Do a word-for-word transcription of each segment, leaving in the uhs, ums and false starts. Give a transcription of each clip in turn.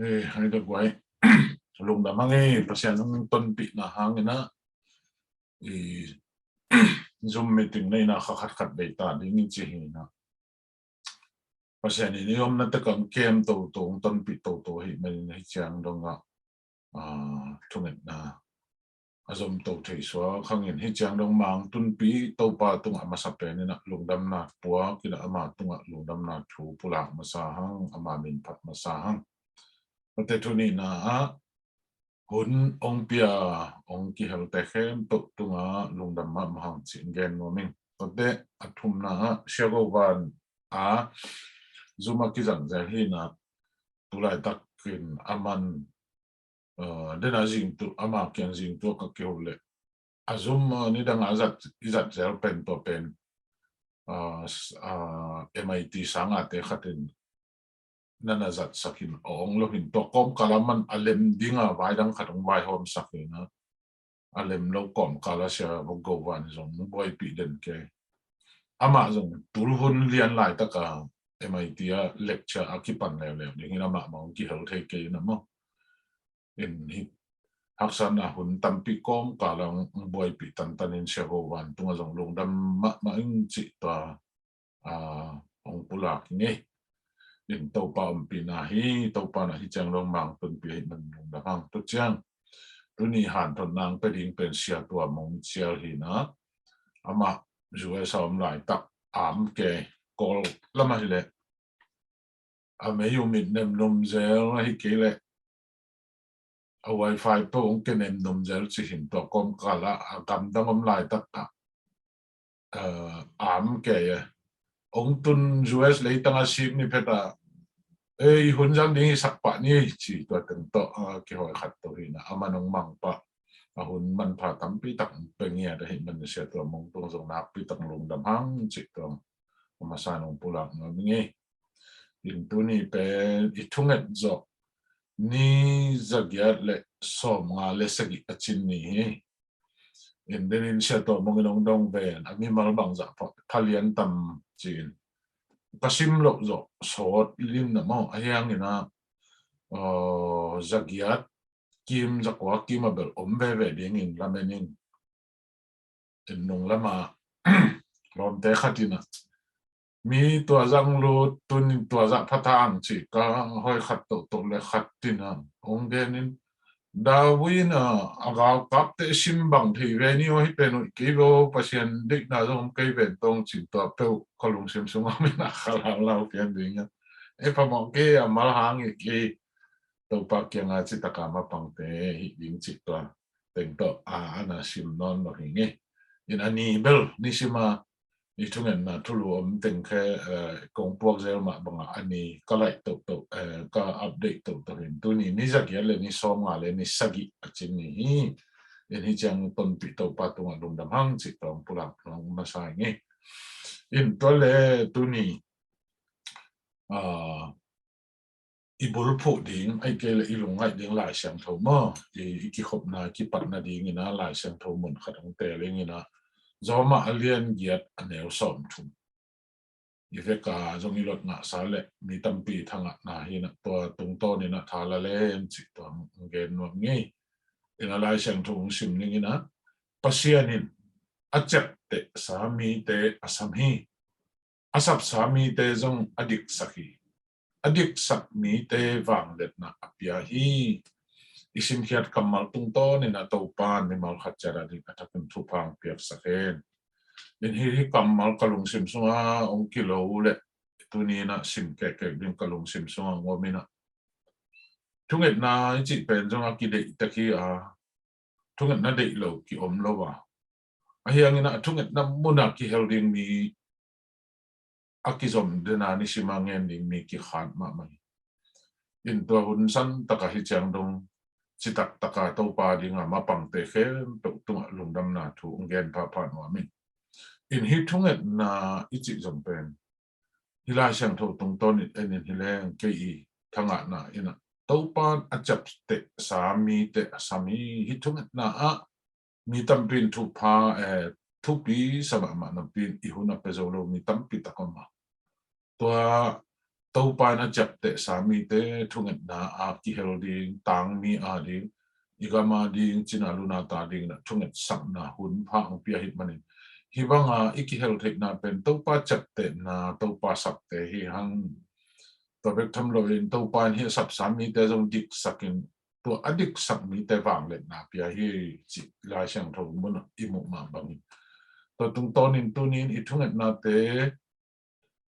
Eh, hai da guai. Lungdam hang ei, Pasian hong tonpihna hangin ah, i Zoom meeting nei na kha khat khat bei ta ding i ci hi na. Pasian in i omna tak ah kem toto, hong tonpih toto hi manin hi ciang dong ah, ah, thungetna a zom to thei suak hangin hi ciang dong Mang Tunpi Topa tungah a masa pen in ah lungdamna puak in ah ama tungah lungdamna thu pulak masa hang, ama min phat masa hang. Tate thu nihna ah hun hong pia, hong kihelte khempeuh tungah lungdam mahmah hang ci-in gen nuam ing. Tate a thumna ah Sia Go Van a Zoom a kizang zel hi na, tulaitak in aman, uh, dena zingtu, ama kiang zingtu ka kihou leh a Zoom, uh, nidang a zat, i zat zel pen tua pen, uh, s-, uh, M I T sangate khat in nana zatsak in a ong lo hin tua kawmkal a man a lem ding a vai dang khat hong vaihawmsak hi na, a lem lo kawmkal a Sia Go Van zong buaipih den kei. Amah zong tul hun lian laitak a M I T a lecture a kipan leuleu ding hi na, amah mah hong kihel thei kei na maw. In hi haksatna hun tampi kawmkal a hong buaipih tantan in Sia Go Van tungah zong lungdam mahmah ing cih tua, ah, hong pulak ing ei. In Topa ompihna hi, Topa na hi ciang dong Mang Tunpi hi man lungdam hang. Tu ciang tuni hanthotna hong pia ding pen Sia Tua Mung Cial hi na, amah U S a om laitak am ke Kawl lam ah hi leh a mei um it nemnum zel ahi kei leh a wifi peuh hong kenem num zel ci hin tua kawmkal ah a gamdang om laitak ah, eh, am kei e. Hong tun U S leitang a sik ni phet ah, ei, hun zang ding i sak pah ni ci tua teng tawh, ah, kihawi khat to hi na, a man hong mang pah a hun manpha tampi tak hong pia ngiat ahi man Sia Tua Mung tung zong nakpi tak lungdam hang ci tua a masa nong pulak nuam ing ei. In tuni pen i thunget zawh ni zagiat le sawmnga le sagih a cin ni hi. In denin Sia Tua Mung in hong dong ven a mimal bangzah pha, pha lian tam ci-in ka sim loh zawh sawt lim na maw, ahi hangin ah, uh, zagiat kim, zakua kim a bel om veve dingin lamen in. In nung lamah lawmte khat in ah mi tua zang lut tunin tua zah pha thang ci ka hoi khat tohtoh le khat in ah hong gen in, David in ah a galkapte sim bang thei ve ni aw, hi pen uh kei ve aw, Pasian deihna zong om kei ven tong cin tua peuh ka lungsim sungah min a kha laulau pian ding a, e, phamawh kei a mal hang i kei Topa kianga citaka mapangte hi ding cih tua teng tawh a, ana sim nawn lo hi ngei. In a ni bel nisim a i thungetna thulu om teng khe, eh, kong puak zel mah bangah a ni ka laih tohtoh, eh, ka update tohtoh hin tuni ni zagiat le ni sawmnga le ni sagih a cin ni hi. In hi ciang tonpih Topa tungah lungdam hang cih tawng pulak nong masa hi ngei. In tua le tuni, ah, i bulphuh ding, ahih kei leh i lungngaih ding Lai Siangtho maw, i, i kikhopna, kipatna dingin a Lai Siangtho mun khat hong teel ing in a, Rom a lian giat a neu sawmthum. I vek a zong i lot ngahsa leh mi tampi thangahna hi na, tua tungtawn in a tha la lem cih tua hong gen nuam ngei. In a Lai Siangtho hong sim ning in a, Pasian in a ciaptehsa mite a sam hi. A sapsa mite zong a diksak hi. A diksak mite vangliatna a pia hi. I simkhiat kammal tungtawn in a Topa in mimal khat ciat a ding a thakin thupha hong piaksak hen. In hi, hi kammal ka lungsim sunga hong kilo leh tuni in a sim kekek ding ka lungsim sunga hong om in a, thungetna i cih pen zong a kideih tek hi a, thungetna deih lo ki om lo a, ahi hangin a thungetna mun a kihel ding mi a kizom den a nisim a ngen ding mi kikhat mahmah hi. In tua hun san taka hi ciang dong citak taka Topa dinga mapangte khempeuh tungah lungdamna thu hong gen phapha nuam in. In hi thungetna i cih zong pen hi Lai Siangtho tungtawn in en in hi leng kei i thangahna in a Topa in a ciaptehsa mite a sam hi. Hi thungetna ah mi tampi in thupha, eh, thupi sa mahmah napi in i hun a pia zo lo mi tampi tak om a. Tua Topa in a ciaptehsa mite thungetna a kihel ding, tangmi a ding, i gam a ding, cina luna ta ding na thungetsakna hun pha hong pia hi manin, hi banga i kihel theihna pen Topa ciaptehna, Topa sapte hi hang. Tua bek tham loin Topa in hi a sapsa mite zong diksakin, tua a diksak mite vangliatna pia hi, ci Lai Siangtho mun i muh mah bangin. Tua tungtawnin tunin i thungetnate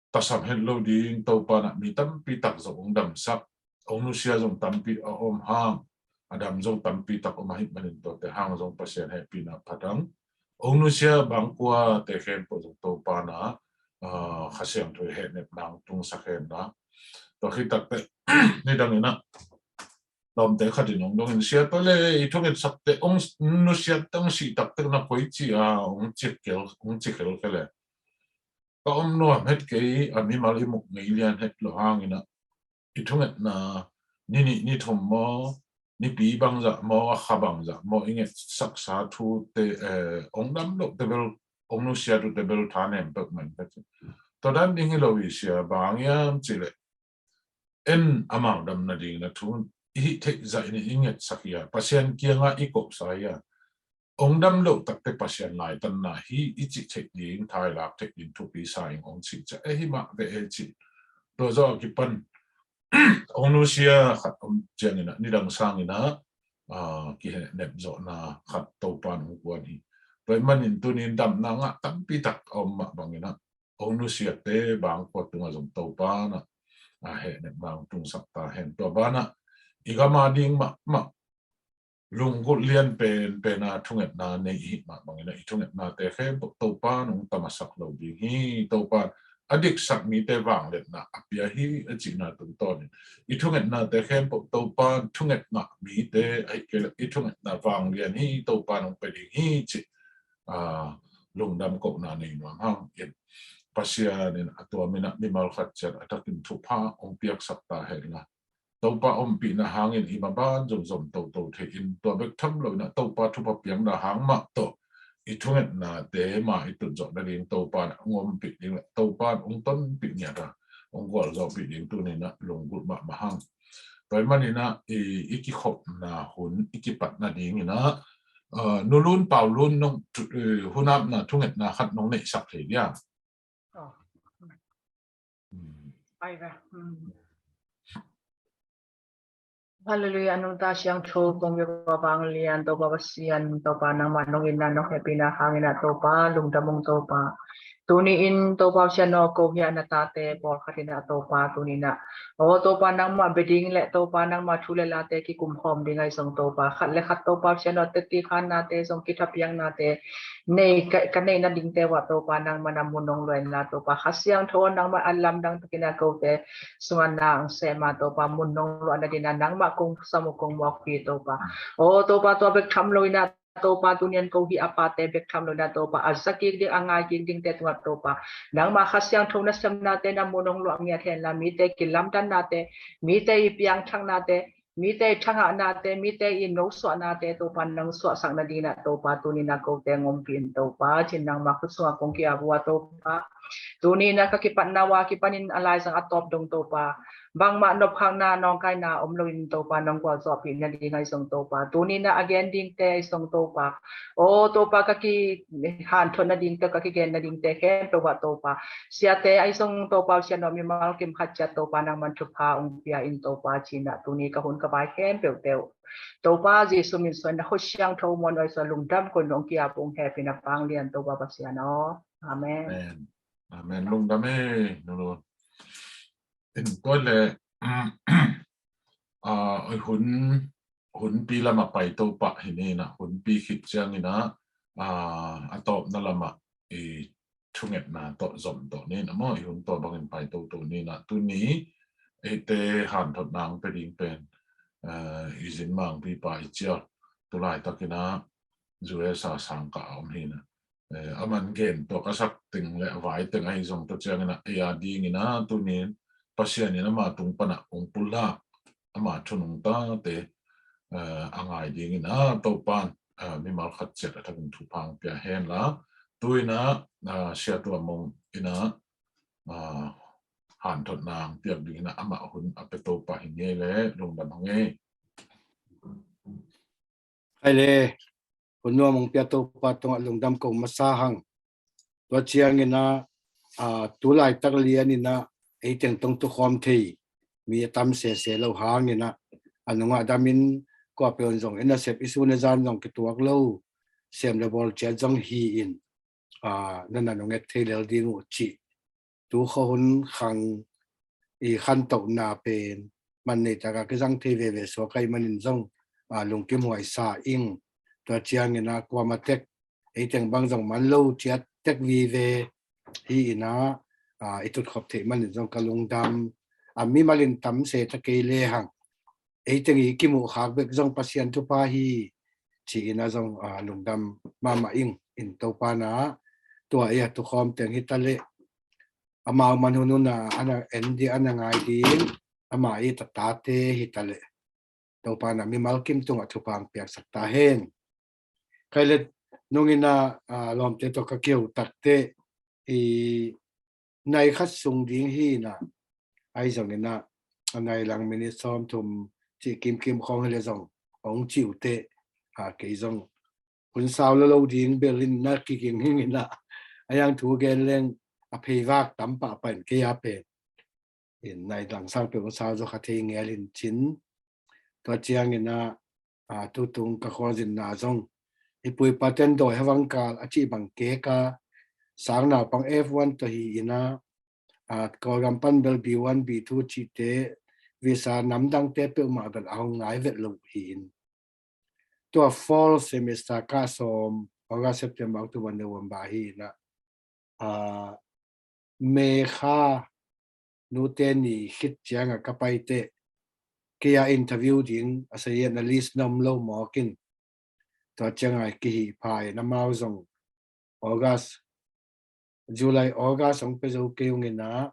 tasam het lo ding, Topa na mi tampi tak zong hong damsak, hong nusia zong tampi a om hang, a dam zong tampi tak om ahi manin tuate hang zong Pasian hehpihna phat hang. Hong nusia bangkuate khempeuh zong Topa na, ah, Kha Siangtho hehnepna hong tungsak hen la. Tua khit takteh nidangin ah lawmte khat in hong dongin, sia, tua le i thungetsakte, hong nusiatte hong sih takteh na koici a hong ci khelkhel e? Ka om nuam het kei, a mimal i muk ngei lian het lo hangin ah i thungetna ni nih ni thum maw, nipi bangzah maw, a kha bangzah maw i ngetsaksa thute, eh, hong dam lohte bel, hong nusia thute bel tha nem peuhmah in ka ci. Tua dan ding hi lo hi, sia, bang hiam cih leh en amau dam nading na thu i hih theih zah in i ngetsak hi a, Pasian kiangah i kohsa hi a, hong dam loh takteh Pasian laitanna hi i cih theih ding, thailak theih ding thupi sa ing hong cih ciah e, hi mah ve e cih. Tua zawh a kipan hong nusia khat om ciangin ah, nidang sangin ah, ah, kihehnep zawhna khat Topa in hong kuan hi. Tua ahih manin tunin damna ngah tampi tak a om mah bangin ah, hong nusiate bangkua tungah zong Topa na, ah, hehnepna hong tungsak ta hen. Tua banah i gam a ding mahmah lunggulh lian penpen a thungetna nei i hih mah bangin ah, i thungetnate khempeuh Topa in hong tamasak lo ding hi. Topa in a diksak mite vangliatna a pia hi a cihna tungtawnin, i thungetnate khempeuh Topa in thunget ngah mite, ahih kei leh i thungetna vanglian hi, Topa in hong pia ding hi cih, ah, lungdam kohna nei nuam hang in, Pasian in a tua min ah mimal khat ciat a thakin thupha hong piaksak ta hen la. Topa ompihna hangin i maban zong zom toto thei in, tua bek tham loin ah Topa thupha piakna hang mah tawh i thungetnate mah i tut zawh nading Topa in hong ompih ding le Topa in hong tonpih ngiat a, hong gualzawhpih ding tunin ah lunggulh mahmah hang. Tua ahih manin ah i, i kikhopna hun i kipat nadingin ah, ah, Nu Lun, Pau Lun, nong thu-, eh, hun apna thungetna khat nong neihsak thei dia? Oh. Hmm. Ai ve. Hmm. Halleluiah, a nungta siangtho kong biak uh a vanglian Topa Pasian, Topa nangmah nong itna nong hehpihna hangin ah Topa lungdam ung Topa. Tuni in Topa Pasian aw, ko hi a na tate pawlkhat in ah Topa tuni in ah, aw Topa nangmah bia ding le Topa nangmah thu le late kikumkhawm ding ahi zong Topa, khat le khat Topa Pasian aw, teti khannate zong kithapiaknate nei ka, ka neih nadingte uah Topa nangmah na mun hong luah in la Topa, Kha Siangtho nangmah a lamdang takin ah kote sungah na hong sem a Topa, mun hong luah nadingin ah nangmah kong sam uh kong muak uh hi Topa. Aw Topa, tua bek tham loin ah Topa, tuni in ko hi a pate bek tham loin ah Topa, a za kik ding, a ngai kik dingte tungah Topa, nangmah Kha Siangtho nasemnate na mun hong luah ngiat hen la, mite kilamdannate, mite i piangthangnate, mite i thangahnate, mite i nosuahnate Topa nong suahsak nadingin ah Topa, tuni in ah kote hong ompih in Topa, cin nangmah khut sungah kong ki-ap uh a Topa. Tuni in ah ka kipatna uh a kipanin a laizang a tawp dong Topa, bangmah nopkhakna nawngkaina om loin Topa nong gualzawhpih nading ahi zong Topa, tuni in ah a gen dingte ahi zong Topa, aw Topa, ka kihanthot nadingte, ka kigen nadingte khempeuh ah Topa, siate ahi zong Topa, siate aw, mimal kim khat ciat Topa nangman thupha hong pia in Topa, ci-in ah tuni ka hun ka vai khempeuhte uh Topa Jesu min suang in ah Kha Siangtho muan uh ahi zong lungdam koih in hong ki-ap ung, hehpihna vanglian Topa Pasian aw. Amen. Amen. Amen. Lungdam e, Nu Lun. In tua le, ah, oi hun, hunpi lamah paito pah hi ni in ah, hunpi khit ciangin ah, ah, a tawpna lamah i thungetna tawh zom tawh ni in ah maw, i hun tua bangin paito to ni in ah, tuni eite hanthotna hong pia ding pen, ah, i zin mangpipa i cial, tu laitakin ah U S A sangkah a om hi in ah, eh, aman gen tua ka sak teng le a vai teng ahi zong tua ciangin ah, ei a dingin ah tuni in Pasian in ama tung pan ah hong pulak, ama thu nungtate, eh, a ngai dingin ah Topa in, eh, mimal khat ciat a thakin thupha hong pia hen la. Tu in ah, eh, Sia Tua Mung in ah, eh, hanthotna hong piak dingin ah amah hun a pia Topa hi ngei le lungdam hong ei. Hai le, hun nuam hong pia Topa tungah lungdam ko masa hang. Tua ciangin ah, aa, tu laitak lianin ah ei teng tawh tukhawm thei mi a tam sese lo hangin ah, a nungah damin kua peuh zong i nasep i sun i zan zong kituak lo, sem le bawl ciat zong hi-in, aa, na na nunget thei lel ding uh cih tu khuahun khang i khantohna pen man nei taka kizang thei veve suak ahih manin zong, aa, lungkim huai sa ing. Tua ciangin ah kuamah tek ei teng bang zong man lo ciat tek vive hi-in ah, aa, i tutkhop theih manin zong ka lungdam. A mimal in tam se ta kei lehang ei teng i kimuh khak bek zong Pasian thupha hi ci-in ah zong, aa, lungdam mahmah ing. In Topa na tua i a tukhawm teng hi ta leh, amau man hun hun a ana en ding, ana ngai ding ama i tatate hi ta leh, Topa na mimal kim tungah thupha hong piaksak ta hen. Khai le, nungin ah, aa, lawmte tawh ka kiho takteh i nai khat sung ding hi-in ah, ahi zongin ah a nai lang minit sawmthum cih kimkim khawng hi le zong hong ci uh teh, aa, kei zong hun sau lo lo ding bel in na kiging hing in ah, a yang thu gen leng a pheivak tam pahpah in kei a pen in nai lang sang peuh hong sau zaw kha thei ngel in cin. Tua ciangin ah, aa, tutung ka khualzinna zong i pu i pa ten dawi havangkal a cih bang kek a, sang naupang F one tawh hi-in ah, aa, Kawlgam pan bel B one, B two cihte visa namdangte peuhmah bel a hong ngai vet lo hi-in, tua fall semester kah sawm, August, September, October, November hi-in ah, aa, May kha Nute ni khit ciangah ka pai teh, kei a interview ding a sayin a list na om lo mawk in, tua ciangah kihih pha in amau zong August, July, August hong pia zo kei ung in ah,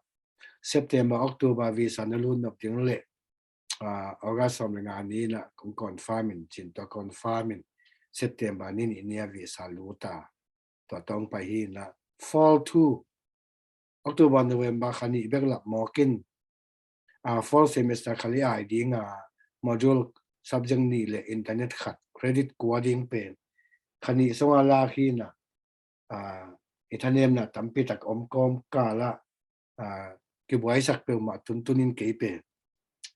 September, October visa na lut nop ding leh, aa, August sawm le nga ni in ah kong confirm in cin, tua confirm in September ni nih ni a visa lut a, tua tawh hong pai hi in ah, fall two, October, November kha nih bek lap mawk in, aa, fall semester kha li ai ding a, module subject nih le internet khat, credit kua ding pen kha nih sung a lak hi in ah, aa, i thanemna tampi tak om kawmkal ah, aa, kibuaisak peuhmah tuntun in kei pen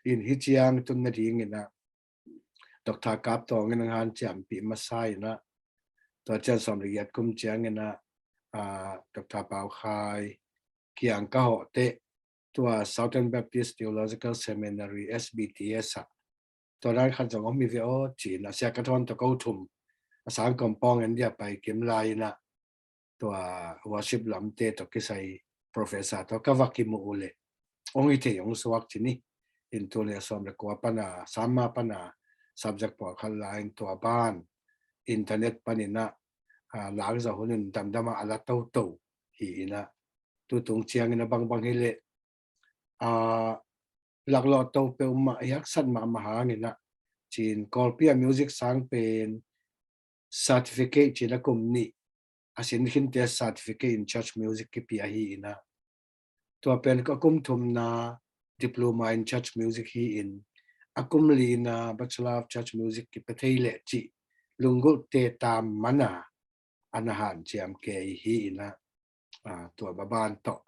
in hi ciang tun nadingin ah Doctor Kap Tawng in hong hanciampih masa in ah, tua ciang sawm le giat kum ciangin ah, aa, Doctor Pau Khai kiang ka hawh teh, tua Southern Baptist Theological Seminary, S B T S ah, tua dan khat zong om hi ve aw ci-in ah, Sia Ka Thawn tawh ko thum a sang kompawng en dia pai kim lai in ah, tua worship lamte tawh kisai professor tawh ka va kimuh uh leh hong hi thei hong suak ci ni. In tul nih a sawm le kua pan a, sam ma pan a subject pawlkhat la in, tua ban internet panin ah, aa, lak zawh hun in damdam a la toto hi in ah, tutung ciangin a bangbang hi leh, aa, laklawh to peuhmah i haksat mahmah hangin ah, cin Kawlpi a music sang pen certificate cin a kum nih a sin khinte certificate in church music kipia hi in ah, tua pen a kum thumna diploma in church music hi in, a kum lina Bachelor of Church Music kipia thei leh cih lunggulhte tam man a, a na hanciam kei hi in ah, aa, tua baban tawh,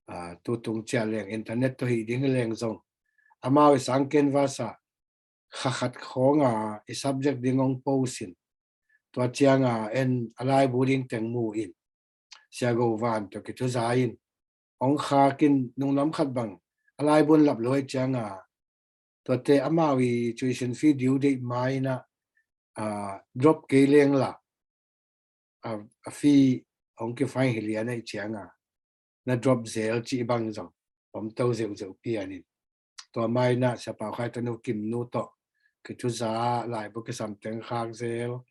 aa, tutung ciah leng internet tawh hi ding hi leng zong, amau i sang canvas ah kha khat khawng a i subject ding hong post in, tua ciang a en a laibu ding teng mu in, Sia Go Van tawh kithuza in hong khak in, nunglam khat bang a laibu in lap lo ahih ciang a, tuate amau i tuition fee due date ma in ah, aa, drop kei leng la, a, a fee hong kifine hi lian ahih ciang a, na drop zel cih bang zong om to zeuhzeuh pian in, tua ma in ah Sia Pau Khai tanu Kim nu tawh kithuza, laibu kisam teng khak zel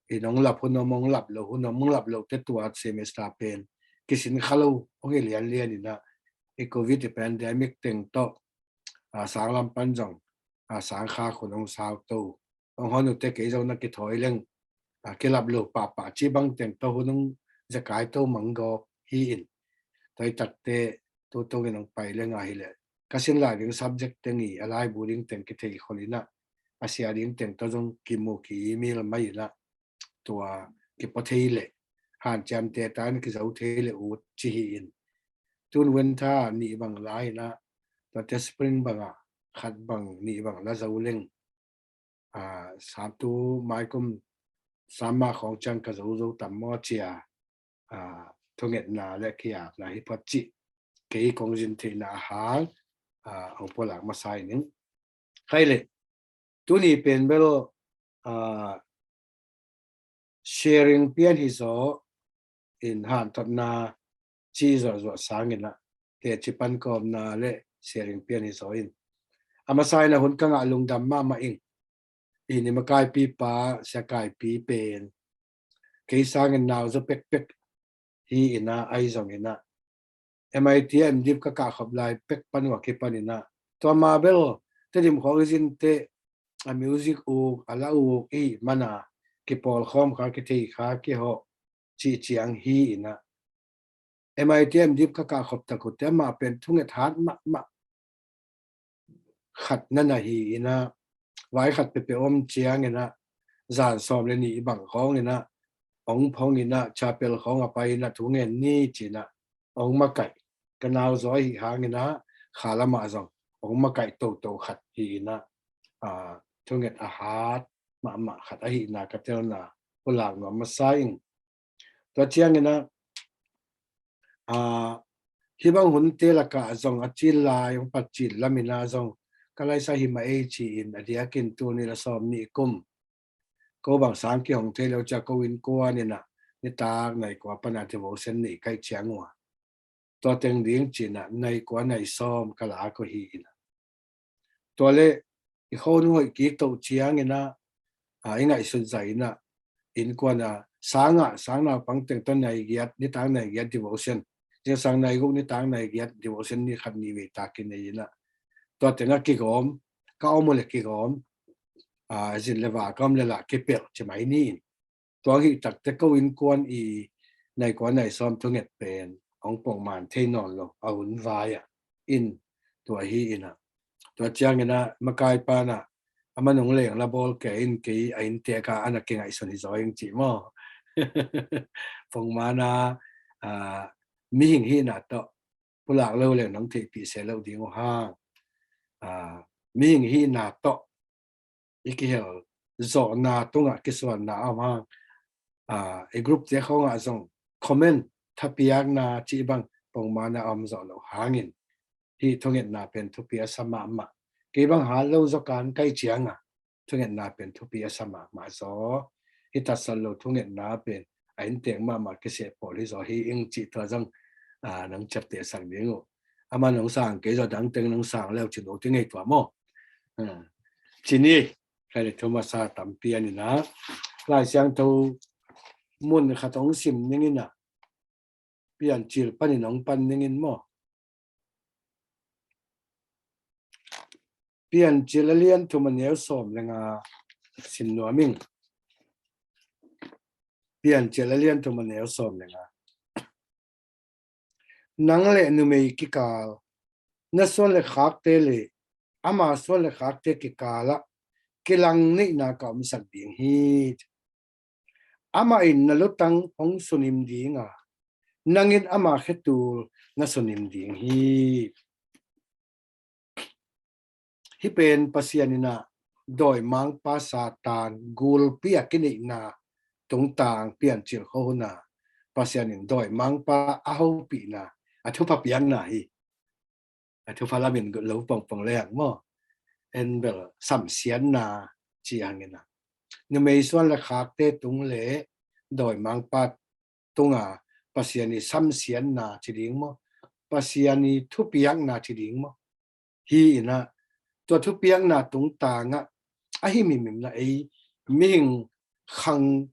in, hong lap hun om, hong lap lo hun om, hong lap lo teh tua semester pen kisin kha lo hong hi lianlian in ah, i covid i pandemic teng tawh, aa, sang lam pan zong, aa, sang khak hun hong sau to, hong hon uh teh kei zong na kithawi leng, aa, kilap lo pahpah cih bang teng tawh hun hong zekai to mang gawp hi in, tua i takteh tu tungin hong pai leng a hi leh ka sin lai ding subject teng i a laibu ding teng kithei khol in ah, a sia ding teng tawh zong kimu ki-email mai in ah, tua kipua thei leh hanciamte tan kizo thei leh ut ci hi in. Tun winter nih bang la in ah, tuate spring bangah khat bang nih bang la zo leng, a, samtu maikum sama khawng ciang ka zozo tam maw cia, a, thungetna le kiakna hi phot cih kei kong zin theihna a hang, a, hong pualak masa ning. Khai le, tuni pen bel, a, sharing pian hi zaw in, hanthotna ci zuahzuah sangin ah teci pankawmna le sharing pian hi zaw in, a masa in ah hun ka ngah lungdam mahmah ing. I ni makaipi pa, sia kaipi pen kei sangin nau zaw pekpek hi in ah, ahi zongin ah M I T M Div ka kah khop lai pek pan uh a kipan in ah, tua ma bel Tedim khawng i zin teh a music uk, a la uk i hih man a kipawl khawm kha, kithei kha, kihawh cih ciang hi in ah, M I T M Div ka kah khop tak uh teh amah pen thunget hat mahmah khat na na hi in ah, vai khat peuhpeuh om ciangin ah, zan sawm le nih bang khawng in ah, hong phong in ah, chapel khawng a pai in ah, thu ngen ni ci in ah, hong makaih. Ka nau zaw ahih hangin ah, kha lamah zong hong makaih toto khat hi in ah, a, thunget a hat mahmah khat ahihna ka telna pulak nuam masa ing. Tua ciangin ah, a, hih bang hunte lakah zong a cil lai hong pat cil lam in ah zong ka laisa hi mah ei ci-in, a diakin tul nih le sawm nih kum ko bang sang kihong thei lo cia ko innkuan in ah nitak nai kua pan a devotion nei kaih ciang uh a, tua teng ding ci in ah nai kua nai sawm ka lak uh hi in ah. Tua le i khon hoih kik toh ciangin ah, a, i ngaihsut zah in ah, innkuan a sang ah, sang naupang teng tawh nai giat, nitak nai giat devotion, zingsang nai guk nitak nai giat devotion ni khat ni vei tak kinei in ah, tua teng ah kigawm, ka om uh le kigawm, a, zin le va ka om le lah kipelh ci mai ni in. Tua hih tak teh ko innkuan i nai kua nai sawm thunget pen hong pongman thei nawn lo, a hun vai ah in, tua hi in ah. Tua ciangin ah makai pan ah, a man hong leng la bawl kei in, kei a inntek a ana kingaihsun hi zaw ing ci maw. Pongman a, a, mihing hihna tawh pulak lo leng nong theihpih se lo ding uh hang, a, mihing hihna tawh i kihel zawhna tungah kisuanna a om hang, a, i group te khawngah zong comment thapiakna cih bang pongman a om zawh loh hangin, hih thungetna pen thupi a sa mahmah. Kei bang hat lo zaw kan kaih ciang a, thungetna pen thupi a sa mahmah zaw. Hih tatsat lo thungetna pen a innteng mahmah kiseh pawl hi zaw hi ing cih tua zong, a, nong ciaptehsak ding uh. Ama nong sang kei zaw dang teng nong sang leu cin uh ti ngei tua maw. A, ci ni, khai le thu masa tampi an in ah, Lai Siangtho mun khat hong sim ning in ah, Piancil panin hong pan ning in maw. Piancil a lian thum a neu sawm le nga sim nuam ing. Piancil a lian thum a neu sawm le nga. Nang le numei kikal, na suan le khakte le ama suan le khakte kikalah kilang neihna ka omsak ding hi. Amah in na lutang hong sunim ding a, nang in ama khetul na sunim ding hi. Hih pen Pasian in ah dawimangpa Satan gulpi a kineihna tungtang Piancil khuahun a Pasian in dawimangpa a hopihna, a thupha piakna hi. A thupha lamin lo pongpong le hang maw. En bel samsiatna ci hangin ah, numei suan le khakte tung le dawimangpa tunga Pasian i samsiatna ci ding maw, Pasian i thupiakna ci ding maw. Hi in ah, tua thupiakna tungtangah a himhim in ah ei mihing khang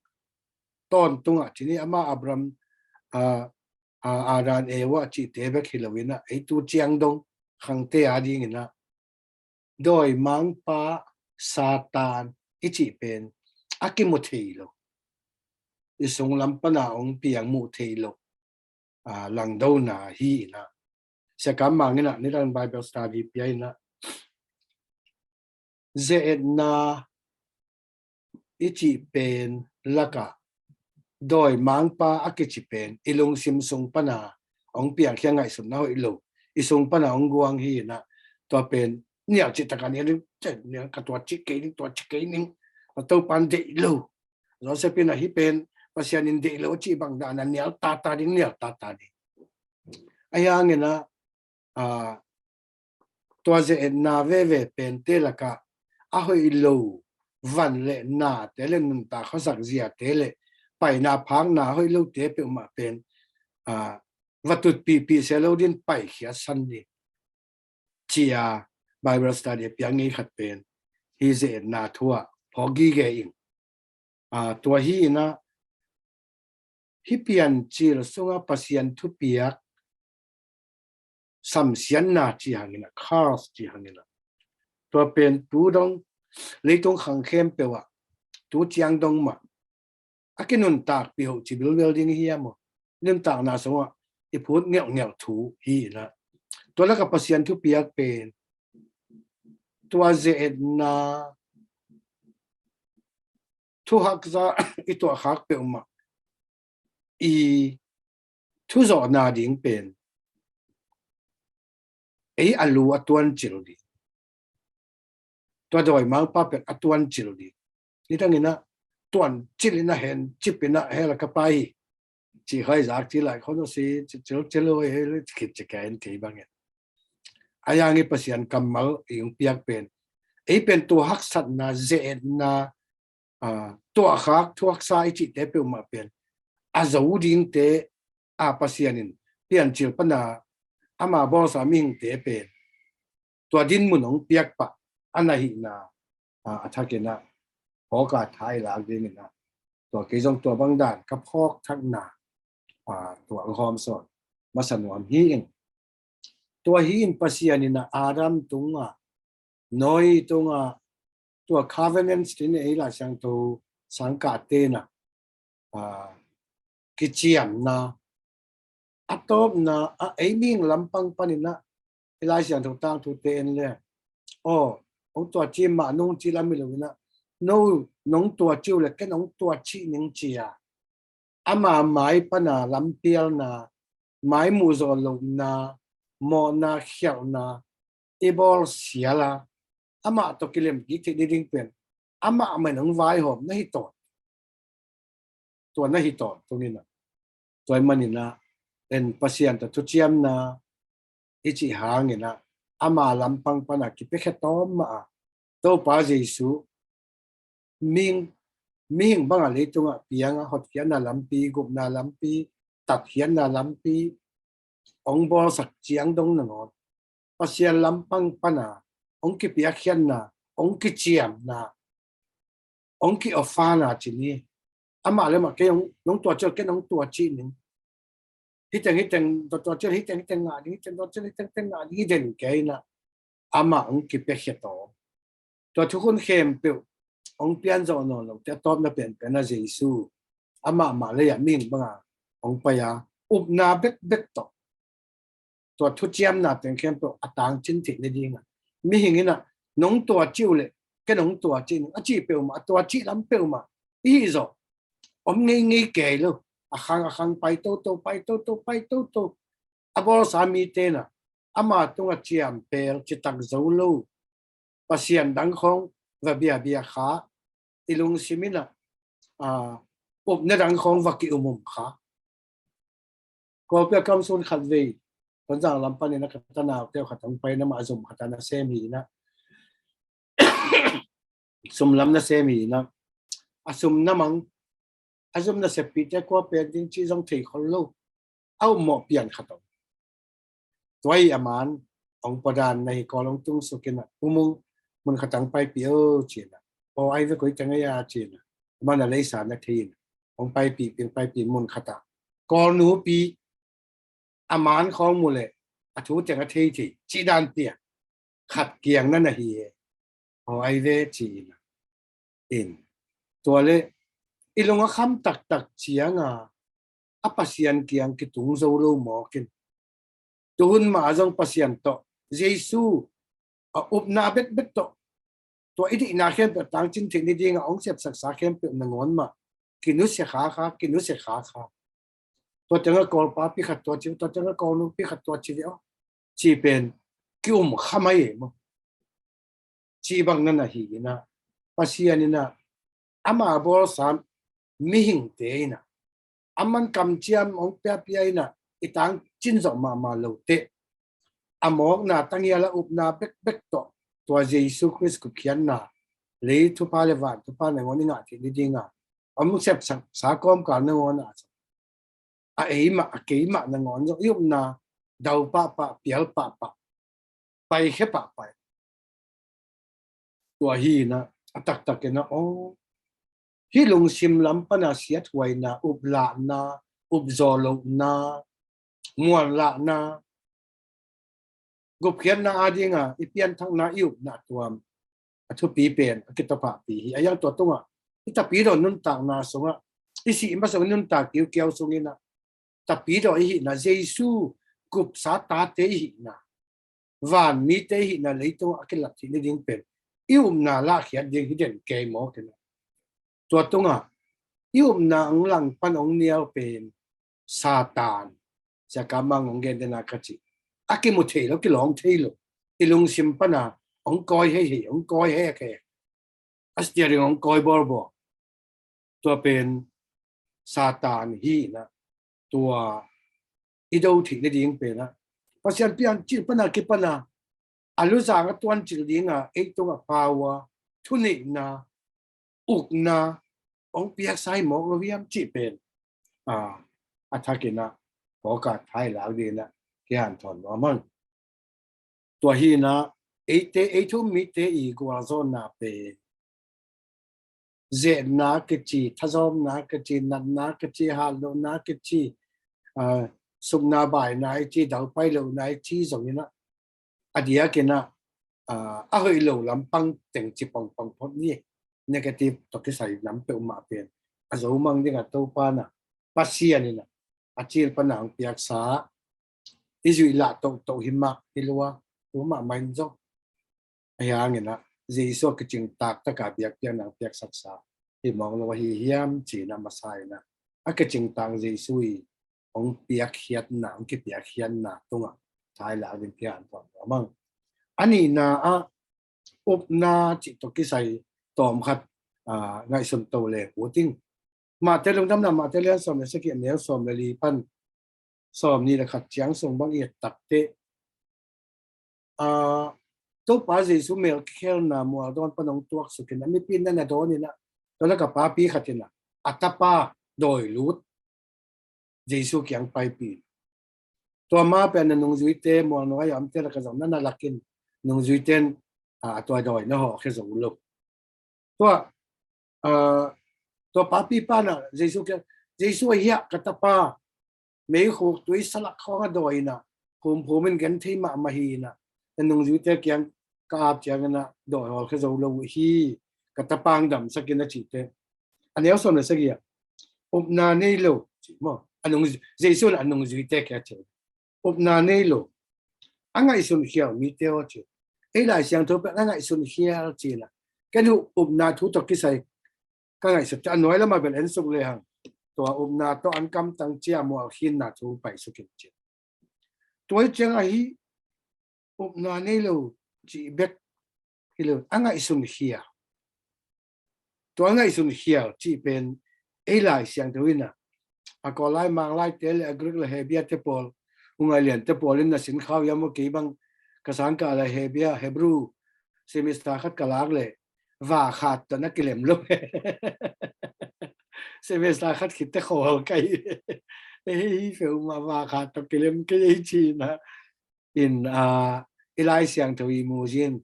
tawntungah ci ni, ama Abraham, a, a, Adam Eva cihte bek hi lo in ah, ei tu ciang dong khangte a ding in ah dawimangpa Satan i cih pen a kimu thei lo, i sunglam pana hong piang muh thei lo, a, langdona hi in ah, Sia Kam Mang in ah nidang Bible study pia in ah, ze-etna i cih pen lakah dawimangpa a kici pen i lungsim sung pana hong piangkhia ngaihsutna hoih lo, i sung pana hong guang hi in ah, tua pen nial cih takah nial ding, nial ka tua cih kei ding, tua cih kei ding, a Topan deih lo. Joseph in ah hih pen Pasian in deih lo a cih bang dana nial tata ding, nial tata ding. Ahi hangin ah, aa, tua ze-etna veve pente lakah a hoih lo van le nate le nuntak khuasak ziate le paina phakna a hoih lote peuhmah pen, aa, va tutpihpih se lo din paikhia san ding, ci-a Bible study a piak ngei khat pen hih ze-etna thu ah phawk gige ing. Aa, tua hi in ah, hih piancil sungah Pasian thupiak samsiatna ci hangin ah, curse ci hangin ah, tua pen tu dong, leitung khang khempeuh ah tu ciang dong mah a kinuntakpih hoh ci bilbel ding hi a maw? Nuntakna sungah i phut ngelhngelh thu hi in ah, tua lakah Pasian thupiak pen tua ze-etna thuhaksa i tuahkhak peuhmah i thuzawhna ding pen ei a lu a tuancil ding, tua dawimangpa pen a tuancil ding. Nidang in ah tuancil in ah, hencip in ah, hell ah ka pai hi, cih kha i zak ci lai khon uh si, ci cilcil uh hi, khit ci ka en thei bangin. Ahi hangin Pasian kammal i hong piak pen, ei pen tua haksatna, ze-etna, aa, tuahkhak, thuhaksa i cihte peuhmah pen a zo dingte, a, Pasian in piancil pana ama bawlsa mihingte pen tua dinmun hong piak pah a na hihna, aa, a thakin ah phawk a, tha i lak dingin ah, tua kei zong tua bang dan ka phawk thakna, aa, tua hong hawmsawn masa nuam hi ing. Tua hi in Pasian in ah Adam tungah, Noah tungah, tua covenants tin ei Lai Siangtho sangkahte in ah, aa, kiciamna, a tawpna ah ei mihing lampang panin ah i Lai Siangtho tangthute en le, aw, hong tuaci mah nung ci lam hi lo in ah, no, nong tuaci uh le ken hong tuaci ning ci-a ama mai pana lampialna, mai muhzawh lohna, mawhna, khialhna i bawl sial a, amah tawh kilem kik theih ni ding pen amah mah in hong vaihawm na hi tawn. Tua na hi tawn tung in ah, tua ahih manin ah en Pasian tawh thuciamna i cih hangin ah ama lampang pana kipiakhia tawm mah a, Topa Jesu mihing, mihing banga leitungah pianga hotkhiatna lampi, gupna lampi, tatkhiatna lampi hong bawlsak ciang dong nangawn Pasian lampang pana hong kipiakkhiatna, hong kiciamna, hong ki-offerna ci ni. Amah le amah kei hong, nong tuaci uh le ken hong tuaci ning. Hiteng hiteng, tua tuaci uh le hiteng hiteng ngah ding, hiteng tuaci uh le hiteng hiteng ngah ding, hi den kei in ah amah hong kipiakhia tawm. Tua thukhun khempeuh hong pianzawh nawn lote a tawpna penpen ah Jesu amah mah lei-ah mihing banga hong pai a, upna bekbek tawh tua thuciamna teng khempeuh a tangcin theih ni dingah, mihing in ah nong tuaci uh le ken hong tuaci ning a cih peuhmah, a tuaci lam peuhmah i hih zawh om ngeingei kei lo. A khang a khang pai toto, pai toto, pai toto. A bawlsa mite in ah ama tungah ciampel, citak zo lo, pasian dang khawng va biabia kha, i lungsim in ah, aa, upna dang khawng va ki-umum kha. Kawlpi ah ka om sun khatvei Tonzang lam panin ah ka tanaute uh khat hong pai in ah, amah zum khat ah nasem hi in ah, sum lam nasem hi in ah, a sum na mang, a zum naseppihte kua pek ding cih zong thei khol lo. A upmawh pian khat om. Tua hi a man hong pua dan na hi, call hong tung suk in ah, Pu Mung, mun khat ah hong paipih o, ci in ah. Aw, ai ve, koi teng ahi a, ci in ah. Aman a leisa na thei in ah hong paipih ping, paipih mun khat ah, Kawl nupi, a man khawng mu leh a thu teng a thei thei cih dan piang khat kiang na na hi e. Aw, ai ve, ci in ah. In, tua leh i lung a kham taktak ciang a, a Pasian kiang kitung zo lo mawk in, Tuhun mah zong Pasian tawh, Jesu a upna bekbek tawh, tua i deihna khempeuh tangcin theih ni dingah hong sepsaksa khempeuh nangawn mah kinusia khakha, kinusia khakha. Tua tengah kawlpa pi khat tua ci, tua tengah kawlnu pi khat tua ci ve aw. Ci pen ki-um kha mai e maw. Ci bang nan ahi inah, Pasian inah ama bawlsa mihingte inah aman kamciam hong piapia inah i tangcin zawh mahmah lote, a mawkna tangial a upna bekbek tawh tua Jesu Khrist gupkhiatna, lei thupha le van thupha nangawn i ngah theih ni dinga hong sepsaksa kawmkal nangawn ah a eimah a keimah nangawn zong i upna dau pahpah, pial pahpah, paikhia pahpah. Tua hi inah a taktak inah aw, hih lungsim lam pana siathuaina, uplahna, upzawlohna, muanlahna, gupkhiatna a dinga i pianthakna, i upna tuam a thupi pen a kitawpahpi hi. A iang tua tungah i tapidaw nuntakna sungah, i sih ma sung i nuntak kiukiau sunginah tapidaw i hihna, Jesu gupsa tate i hihna, vanmite i hihna leitungah a kilat theih ni ding pen i upna lahkhiat ding hi den kei maw kina. Tua tungah i upna ang lang pan ong nial pen Satan, siaka mang ong gen dena ka ci, a kimu thei lo, kilawng thei lo, i lungsim pana ong kawi hei hei, ong kawi hei hei, a steering ong kawi bawlbawl. Tua pen Satan hi inah, tua i do theih ni ding penah Pasian piancil pana kipana a luzang a tuancil dinga ei tungah power, thuneihna, ukna ong piaksa hi mawk lo hiam cih pen a, a thakinah pawlkhat thailak dinah kihanthawn nuam hang. Tua hinah eite, ei thu-um mite i gualzawhna pen zetna kici, thazawmna kici, natna kici, hatlohna kici, a, sukna baina i ci, daupai lohna i ci zonginah a diakinah a, a hoih lo lampang teng ci pongpong phot ni. Negative tawh kisai lam peuhmah pen a zo mang dingah Topa na Pasian inah a cil pana ang piaksa i zuih lah tohtoh hi mah hi lua, tu mahmah in zong. Ahi hanginah Jesu a kicingtak taka biakpiakna ang piaksaksa hi mawk lo ahi hiam cinah masa inah a kicingtak Jesu i hong piakkhiatna, hong kipiakkhiatna tungah thailak ding pian tuan lo mang. A nihna ah upna cih tawh kisai tawmkhat a, ngaihsun to le puting. Mahte lungdamna, Mahte lian sawm le sagih, a neu sawm le li pan sawm nih le khat ciang sung bang i et takteh a, Topa Jesu mel kikhelna mualdawn pan hong tuaksukin a mipi na na dawn inah, tua laka papi khat inah a tapa dawi lut Jesu kiang paipih. Tua ma pen na nungzuite mualnung a yamte laka zong na na lakin nungzuite in a, tua dawi na hawhkhia zo lo. Tua a, tua papi pana Jesu kiang, Jesu ahi hiah ka tapa meikhuk tui salak khawng a dawi inah phumphum in gen thei mahmah hi inah, na nungzuite kiang ka ap cianginah dawi hawlkhia zo lo uh hi, ka tapa ang damsakin a cihte. A neu sawm le sagih ah upna nei lo cih maw, a nung, Jesu inah a nungzuite kiang a cih upna nei lo, a ngaihsun khial mite aw ci. Ei Lai Siangtho pen a ngaihsun khial cinah ken uh upna thu tawh kisai ka ngaihsut ciah a nuai lamah bel en suk lehang tua upna tawh an kamtang cia mualkhinna thu paisukin ci. Tua hi ciangah hih upna nei lo cih bek hi lo, a ngaihsun khial. Tua a ngaihsun khial cih pen ei Lai Siangtho inah a Kawllai Manglaite le a Greek le Hebia te pawl, Ungaih Lian te pawl in na sin khau hiam aw, kei bang ka sangkah le Hebia, Hebrew semester khat ka lak le vakhat tawh na kilem lo. Semester khat khitte khawl kai. Ei hi feumah vakhat tawh kilem kei ei cinah in a, i Lai Siangtho i muzin